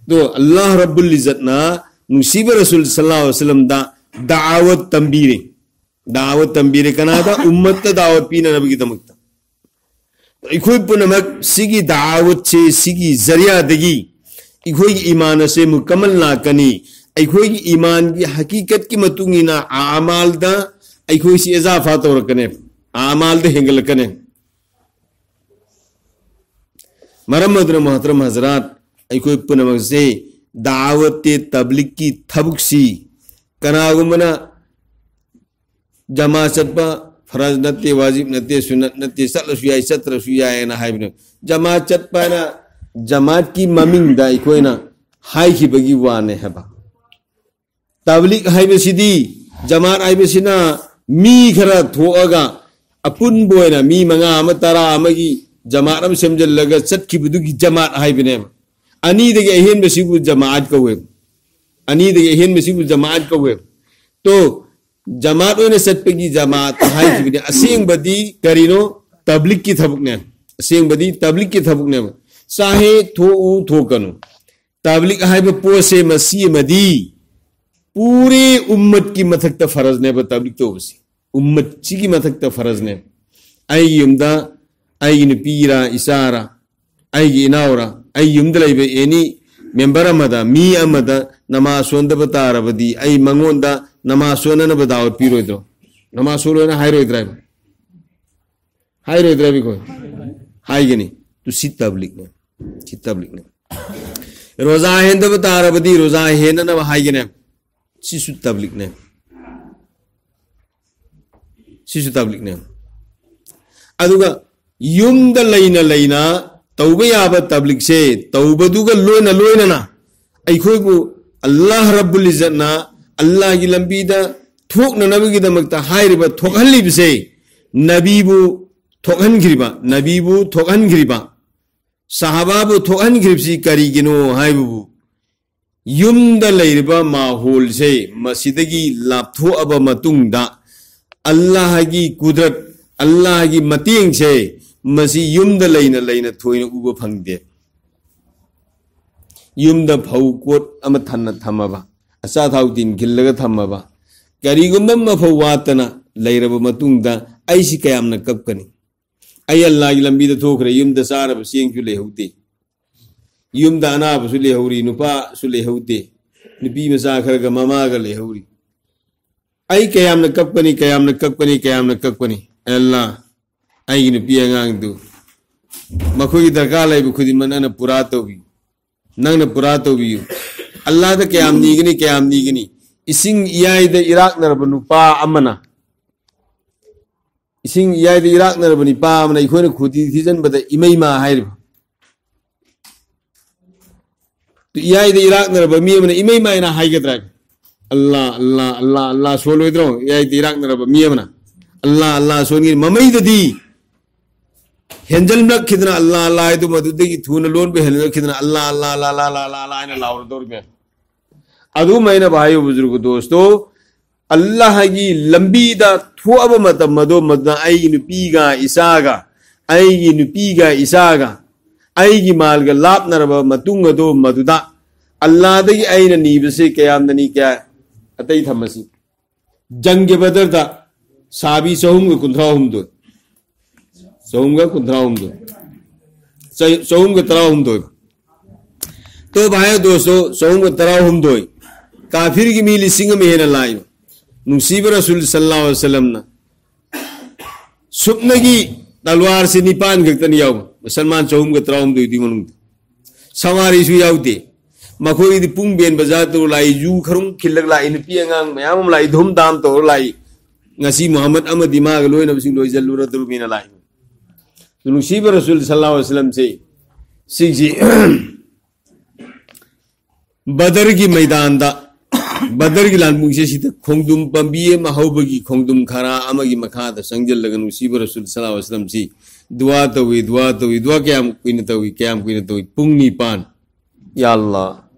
ꯑꯗꯣ ꯑꯜꯂꯥꯍ ꯔꯕꯨꯜ ꯏꯖꯠꯅ ꯅꯨꯡꯁꯤꯕ ꯔꯁꯨꯜ ꯁꯜꯂꯜꯂꯥꯍꯨ ꯑꯂꯩꯍꯤ ꯋꯁꯜꯂꯝꯗ ꯗꯥꯋꯠ ꯇꯝꯕꯤꯔꯦ꯫ ꯗꯥꯋꯠ ꯇꯝꯕꯤꯔꯦ ꯀꯅꯥꯗ? ꯎꯝꯃꯠꯇ ꯗꯥꯋꯠ ꯄꯤꯅꯅꯕꯒꯤꯗꯃꯛꯇ꯫ ꯑꯩꯈꯣꯏ ꯄꯨꯝꯅꯃꯛ ꯁꯤꯒꯤ ꯗꯥꯋꯠꯁꯦ, ꯁꯤꯒꯤ ꯖꯔꯤꯌꯥꯗꯒꯤ ꯑꯩꯈꯣꯏꯒꯤ ꯏꯃꯥꯟ ꯑꯁꯦ ꯃꯨꯀꯃꯜ ꯂꯥꯛꯀꯅꯤ꯫ ꯑꯩꯈꯣꯏꯒꯤ ꯏꯃꯥꯟꯒꯤ ꯍꯀꯤꯀꯠꯀꯤ ꯃꯇꯨꯡ ꯏꯟꯅ ꯑꯃꯥꯜꯗ ꯑꯩꯈꯣꯏꯁꯤ ꯏꯖꯥꯐꯥ ꯇꯧꯔꯛꯀꯅꯦꯕ, ꯑꯃꯥꯜꯗ ꯍꯦꯟꯒꯠꯂꯛꯀꯅꯤ꯫ ꯃꯔꯝ ꯑꯗꯨꯅ ꯃꯣꯍꯇꯔꯝ ꯍꯖꯔꯥꯠ, ꯑꯩꯈꯣꯏ ꯄꯨꯝꯅꯃꯛꯁꯦ ꯗꯥꯋꯠꯇꯦ ꯇꯕ꯭ꯂꯤꯛꯀꯤ ꯊꯕꯛꯁꯤ ꯀꯅꯥꯒꯨꯝꯕꯅ ꯖꯃꯥ ꯆꯠꯄ ꯐꯔꯖ ꯅꯠꯇꯦ, ꯋꯥꯖꯤꯕ ꯅꯠꯇꯦ, ꯁꯨꯟꯅꯠ ꯅꯠꯇꯦ, ꯆꯠꯂꯁꯨ ꯌꯥꯏ, ꯆꯠꯇ꯭ꯔꯁꯨ ꯌꯥꯏꯅ ꯍꯥꯏꯕꯅꯦ꯫ ꯖꯃꯥ ꯆꯠꯄ ꯍꯥꯏꯅ ꯖꯃꯥꯠꯀꯤ ꯃꯃꯤꯡꯗ ꯑꯩꯈꯣꯏꯅ ꯍꯥꯏꯈꯤꯕꯒꯤ ꯋꯥꯅꯦ ꯍꯥꯏꯕ꯫ ꯇꯕ꯭ꯂꯤꯛ ꯍꯥꯏꯕꯁꯤꯗꯤ, ꯖꯃꯥꯠ ꯍꯥꯏꯕꯁꯤꯅ ꯃꯤ ꯈꯔ ꯊꯣꯛꯑꯒ ꯑꯄꯨꯟꯕ ꯑꯣꯏꯅ ꯃꯤ ꯃꯉꯥ ꯑꯃ, ꯇꯔꯥ ꯑꯃꯒꯤ ꯖꯃꯥꯠ ꯑꯃ ꯁꯦꯝꯖꯤꯜꯂꯒ ꯆꯠꯈꯤꯕꯗꯨꯒꯤ ꯖꯃꯥꯠ ꯍꯥꯏꯕꯅꯦꯕ꯫ ꯑꯅꯤꯗꯒꯤ ꯑꯍꯦꯟꯕꯁꯤꯕꯨ ꯖꯃꯥꯠ ꯀꯧꯋꯦꯕ꯫ ꯑꯅꯤꯗꯒꯤ ꯑꯍꯦꯟꯕꯁꯤꯕꯨ ꯖꯃꯥꯠ ꯀꯧꯋꯦꯕ꯫ ꯇꯣ, ꯖꯃꯥꯠ ꯑꯣꯏꯅ ꯆꯠꯄꯒꯤ ꯖꯃꯥꯠ ꯍꯥꯏꯈꯤꯕꯅꯤ꯫ ꯑꯁꯦꯡꯕꯗꯤ ꯀꯔꯤꯅꯣ? ꯇꯕ꯭ꯂꯤꯛꯀꯤ ꯊꯕꯛꯅꯦ꯫ ꯑꯁꯦꯡꯕꯗꯤ ꯇꯕ꯭ꯂꯤꯛꯀꯤ ꯊꯕꯛꯅꯦꯕ꯫ ꯆꯥꯍꯦ ꯊꯣꯛꯎ ꯊꯣꯛꯀꯅꯨ, ꯇꯕ꯭ꯂꯤꯛ ꯍꯥꯏꯕ ꯄꯣꯠꯁꯦ ꯃꯁꯤ ꯑꯃꯗꯤ ꯄꯨꯔꯦ ꯎꯝꯃꯠꯀꯤ ꯃꯊꯛꯇ ꯐꯔꯖꯅꯦꯕ ꯇꯕ꯭ꯂꯤꯛ ꯇꯧꯕꯁꯤ꯫ ꯎꯝꯃꯠꯁꯤꯒꯤ ꯃꯊꯛꯇ ꯐꯔꯖꯅꯦꯕ꯫ ꯑꯩꯒꯤ ꯌꯨꯝꯗ ꯑꯩꯒꯤ ꯅꯨꯄꯤꯔꯥ, ꯏꯆꯥꯔꯥ, ꯑꯩꯒꯤ ꯏꯅꯥꯎꯔꯥ, ꯑꯩ ꯌꯨꯝꯗ ꯂꯩꯕ ꯑꯦꯅꯤ ꯃꯦꯝꯕꯔ ꯑꯃꯗ, ꯃꯤ ꯑꯃꯗ ꯅꯃꯥꯖ ꯁꯣꯟꯗꯕ ꯇꯥꯔꯕꯗꯤ ꯑꯩ ꯃꯉꯣꯟꯗ ꯅꯃꯥꯖ ꯁꯣꯟꯅꯅꯕ ꯗꯥꯋꯠ ꯄꯤꯔꯣꯏꯗ꯭ꯔꯣ? ꯅꯃꯥꯖ ꯁꯣꯜꯂꯣꯅ ꯍꯥꯏꯔꯣꯏꯗ꯭ꯔꯥ ꯍꯥꯏꯕ? ꯍꯥꯏꯔꯣꯏꯗ꯭ꯔꯥ ꯑꯩꯈꯣꯏ? ꯍꯥꯏꯒꯅꯤ꯫ ꯇꯨ ꯁꯤ ꯇꯕ꯭ꯂꯤꯛꯅꯦ꯫ ꯁꯤ ꯇꯕ꯭ꯂꯤꯛꯅꯦ꯫ ꯔꯣꯖꯥ ꯍꯦꯟꯗꯕ ꯇꯥꯔꯕꯗꯤ ꯔꯣꯖꯥ ꯍꯦꯟꯅꯅꯕ ꯍꯥꯏꯒꯅꯦ꯫ ꯁꯤꯁꯨ ꯇꯕ꯭ꯂꯤꯛꯅꯦ꯫ ꯁꯤꯁꯨ ꯇꯕ꯭ꯂꯤꯛꯅꯦ꯫ ꯑꯗꯨꯒ ꯌꯨꯝꯗ ꯂꯩꯅ ꯂꯩꯅ ꯇꯧꯕ ꯌꯥꯕ ꯇꯕ꯭ꯂꯤꯛꯁꯦ ꯇꯧꯕꯗꯨꯒ ꯂꯣꯏꯅ ꯂꯣꯏꯅꯅ ꯑꯩꯈꯣꯏꯕꯨ ꯑꯜꯂꯥꯍ ꯔꯕꯨꯜ ꯏꯖꯠꯅ ꯑꯜꯂꯥꯍꯒꯤ ꯂꯝꯕꯤꯗ ꯊꯣꯛꯅꯅꯕꯒꯤꯗꯃꯛꯇ ꯍꯥꯏꯔꯤꯕ ꯊꯣꯛꯍꯜꯂꯤꯕꯁꯦ ꯅꯕꯤꯕꯨ ꯊꯣꯛꯍꯟꯈ꯭ꯔꯤꯕ, ꯅꯕꯤꯕꯨ ꯊꯣꯛꯍꯟꯈ꯭ꯔꯤꯕ, ꯁꯍꯥꯕꯥꯕꯨ ꯊꯣꯛꯍꯟꯈ꯭ꯔꯤꯕꯁꯤ ꯀꯔꯤꯒꯤꯅꯣ ꯍꯥꯏꯕꯕꯨ, ꯌꯨꯝꯗ ꯂꯩꯔꯤꯕ ꯃꯥꯍꯣꯜꯁꯦ ꯃꯁꯤꯗꯒꯤ ꯂꯥꯞꯊꯣꯛꯑꯕ ꯃꯇꯨꯡꯗ ꯑꯜꯂꯥꯍꯒꯤ ꯀꯨꯗꯔꯠ, ꯑꯜꯂꯥꯍꯒꯤ ꯃꯇꯦꯡꯁꯦ ꯃꯁꯤ ꯌꯨꯝꯗ ꯂꯩꯅ ꯂꯩꯅ ꯊꯣꯏꯅ ꯎꯕ ꯐꯪꯗꯦ꯫ ꯌꯨꯝꯗ ꯐꯧ ꯀꯣꯠ ꯑꯃ ꯊꯟꯅ ꯊꯝꯃꯕ, ꯑꯆꯥ ꯊꯥꯎ ꯇꯤꯟ ꯈꯤꯜꯂꯒ ꯊꯝꯃꯕ, ꯀꯔꯤꯒꯨꯝꯕ ꯑꯃꯐꯥꯎ ꯋꯥꯠꯇꯅ ꯂꯩꯔꯕ ꯃꯇꯨꯡꯗ ꯑꯩꯁꯤ ꯀꯌꯥꯝꯅ ꯀꯞꯀꯅꯤ? ꯑꯩ ꯑꯜꯂꯥꯍꯒꯤ ꯂꯝꯕꯤꯗ ꯊꯣꯛꯈ꯭ꯔꯦ, ꯌꯨꯝꯗ ꯆꯥꯅꯕ ꯆꯦꯡꯁꯨ ꯂꯩꯍꯧꯗꯦ꯫ ꯌꯨꯝꯗ ꯑꯅꯥꯕꯁꯨ ꯂꯩꯍꯧꯔꯤ, ꯅꯨꯄꯥꯁꯨ ꯂꯩꯍꯧꯗꯦ, ꯅꯨꯄꯤ ꯃꯆꯥ ꯈꯔꯒ ꯃꯃꯥꯒ ꯂꯩꯍꯧꯔꯤ꯫ ꯑꯩ ꯀꯌꯥꯝꯅ ꯀꯞꯀꯅꯤ, ꯀꯌꯥꯝꯅ ꯀꯞꯀꯅꯤ, ꯀꯌꯥꯝꯅ ꯀꯞꯀꯅꯤ꯫ ꯑꯜꯂꯥ, ꯑꯩꯒꯤ ꯅꯨꯄꯤ ꯑꯉꯥꯡꯗꯨ, ꯃꯈꯣꯏꯒꯤ ꯗꯔꯀꯥꯔ ꯂꯩꯕ ꯈꯨꯗꯤꯡꯃꯛ ꯅꯪꯅ ꯄꯨꯔꯥ ꯇꯧꯕꯤꯌꯨ, ꯅꯪꯅ ꯄꯨꯔꯥ ꯇꯧꯕꯤꯌꯨ꯫ ꯑꯜꯂꯥꯗ ꯀꯌꯥꯝ ꯅꯤꯒꯅꯤ, ꯀꯌꯥꯝ ꯅꯤꯒꯅꯤ? ꯏꯁꯤꯡ ꯏꯌꯥꯏꯗ ꯏꯔꯥꯛꯅꯔꯕ ꯅꯨꯄꯥ ꯑꯃꯅ, ꯏꯁꯤꯡ ꯏꯌꯥꯏꯗ ꯏꯔꯥꯛꯅꯔꯕ ꯅꯨꯄꯥ ꯑꯃꯅ ꯑꯩꯈꯣꯏꯅ ꯈꯨꯗꯤ ꯊꯤꯖꯤꯟꯕꯗ ꯏꯃꯩꯃ ꯍꯥꯏꯔꯤꯕ꯫ ꯏꯌꯥꯏꯗ ꯏꯔꯥꯛꯅꯔꯕ ꯃꯤ ꯑꯃꯅ ꯏꯃꯩꯃ ꯍꯥꯏꯅ ꯍꯥꯏꯒꯗ꯭ꯔꯥ? ꯑꯜꯂꯥ, ꯑꯜꯂꯥ, ꯑꯜꯂꯥ, ꯑꯜꯂꯥ ꯁꯣꯜꯂꯣꯏꯗ꯭ꯔꯣ? ꯏꯌꯥꯏꯗ ꯏꯔꯥꯛꯅꯔꯕ ꯃꯤ ꯑꯃꯅ ꯑꯜꯂꯥ, ꯑꯜꯂꯥ ꯁꯣꯟꯒꯅꯤ꯫ ꯃꯃꯩꯗꯗꯤ ꯍꯦꯟꯖꯜꯂꯛꯈꯤꯗꯅ ꯑꯜꯂꯥ, ꯑꯜꯂꯥ ꯍꯥꯏꯗꯨ ꯃꯗꯨꯗꯒꯤ ꯊꯨꯅ ꯂꯣꯟꯕ ꯍꯦꯟꯖꯜꯂꯛꯈꯤꯗꯅ ꯑꯜꯂꯥ, ꯑꯜꯂꯥ, ꯑꯜꯂꯥ, ꯑꯜꯂꯥ, ꯑꯜꯂꯥ, ꯑꯜꯂꯥ, ꯑꯜꯂꯥ ꯍꯥꯏꯅ ꯂꯥꯎꯔꯗꯧꯔꯤꯕꯅꯤ꯫ ꯑꯗꯨꯃꯥꯏꯅ ꯚꯥꯏ ꯕꯨꯖꯨꯔꯒ ꯗꯣꯁꯇꯣ, ꯑꯜꯂꯥꯍꯒꯤ ꯂꯝꯕꯤꯗ ꯊꯣꯛꯑꯕ ꯃꯇꯝ ꯑꯗꯨ, ꯃꯗꯨꯅ ꯑꯩꯒꯤ ꯅꯨꯄꯤꯒ ꯏꯆꯥꯒ, ꯑꯩꯒꯤ ꯅꯨꯄꯤꯒ ꯏꯆꯥꯒ, ꯑꯩꯒꯤ ꯃꯥꯜꯒ ꯂꯥꯞꯅꯔꯕ ꯃꯇꯨꯡ ꯑꯗꯨ, ꯃꯗꯨꯗ ꯑꯜꯂꯥꯗꯒꯤ ꯑꯩꯅ ꯅꯤꯕꯁꯤ ꯀꯌꯥꯝꯅꯅꯤ, ꯀꯌꯥ ꯑꯇꯩ ꯊꯝꯃꯁꯤ꯫ ꯖꯪꯒꯦ ꯕꯗꯔꯗ ꯁꯥꯕꯤ ꯆꯍꯨꯝꯒ ꯀꯨꯟꯊ꯭ꯔꯥ ꯍꯨꯝꯗꯣꯏ, ꯆꯍꯨꯝꯒ ꯀꯨꯟꯊ꯭ꯔꯥ ꯍꯨꯝꯗꯣꯏ, ꯆ-, ꯆꯍꯨꯝꯒ ꯇꯔꯥ ꯍꯨꯝꯗꯣꯏ꯫ ꯇꯣ ꯚꯥꯏ ꯗꯣꯁꯇꯣ, ꯆꯍꯨꯝꯒ ꯇꯔꯥ ꯍꯨꯝꯗꯣꯏ, ꯀꯥꯐꯤꯔꯒꯤ ꯃꯤ ꯂꯤꯁꯤꯡ ꯑꯃ ꯍꯦꯟꯅ ꯂꯥꯛꯏꯕ꯫ ꯅꯨꯡꯁꯤꯕ ꯔꯁꯨꯜ ꯁꯜꯂꯜꯂꯥꯍꯨ ꯑꯂꯩꯍꯤ ꯋꯁꯜꯂꯝꯅ ꯁꯨꯞꯅꯒꯤ ꯇꯂꯋꯥꯔꯁꯤ ꯅꯤꯄꯥꯟ ꯈꯛꯇꯅꯤ ꯌꯥꯎꯕ, ꯃꯨꯁꯜꯃꯥꯟ ꯆꯍꯨꯝꯒ ꯇꯔꯥꯍꯨꯝꯗꯣꯏꯗꯨꯒꯤ ꯃꯅꯨꯡꯗ꯫ ꯁꯋꯥꯔꯤꯁꯨ ꯌꯥꯎꯗꯦ꯫ ꯃꯈꯣꯏꯒꯤꯗꯤ ꯄꯨꯡ ꯕꯦꯟ ꯕꯖꯥꯔ ꯇꯧꯔ ꯂꯥꯛꯏ, ꯖꯨ ꯈꯔꯨꯡ ꯈꯤꯜꯂꯒ ꯂꯥꯛꯏ, ꯅꯨꯄꯤ ꯑꯉꯥꯡ ꯃꯌꯥꯝ ꯑꯃ ꯂꯥꯛꯏ, ꯙꯨꯝ ꯙꯥꯝ ꯇꯧꯔ ꯂꯥꯛꯏ꯫ ꯉꯁꯤ ꯃꯨꯍꯝꯃꯗ ꯑꯃꯗꯤ ꯃꯥꯒ ꯂꯣꯏꯅꯕꯁꯤꯡ ꯂꯣꯏꯁꯤꯜꯂꯨꯔꯗꯧꯔꯤꯕꯅꯤꯅ ꯂꯥꯛꯏ꯫ ꯅꯨꯡꯁꯤꯕ ꯔꯁꯨꯜ ꯁꯜꯂꯜꯂꯥꯍꯨ ꯑꯂꯩꯍꯤ ꯋꯁꯜꯂꯝꯁꯦ, ꯁꯤꯒꯤ ꯕꯗꯔꯒꯤ ꯃꯩꯗꯥꯟꯗ, ꯕꯗꯔꯒꯤ ꯂꯥꯟꯕꯨꯡꯁꯦ ꯁꯤꯗ ꯈꯣꯡꯗꯨꯝ ꯄꯥꯝꯕꯤ ꯑꯃ ꯍꯧꯕꯒꯤ ꯈꯣꯡꯗꯨꯝ ꯈꯔꯥ ꯑꯃꯒꯤ ꯃꯈꯥꯗ ꯆꯪꯁꯤꯜꯂꯒ ꯅꯨꯡꯁꯤꯕ ꯔꯁꯨꯜ ꯁꯜꯂꯜꯂꯥꯍꯨ ꯑꯂꯩꯍꯤ ꯋꯁꯜꯂꯝꯁꯤ ꯗꯨꯋꯥ ꯇꯧꯏ, ꯗꯨꯋꯥ ꯇꯧꯏ꯫ ꯗꯨꯋꯥ ꯀꯌꯥꯝ ꯀꯨꯏꯅ ꯇꯧꯏ, ꯀꯌꯥꯝ ꯀꯨꯏꯅ ꯇꯧꯏ? ꯄꯨꯡ ꯅꯤꯄꯥꯟ꯫ ꯌꯥ ꯑꯜꯂꯥ,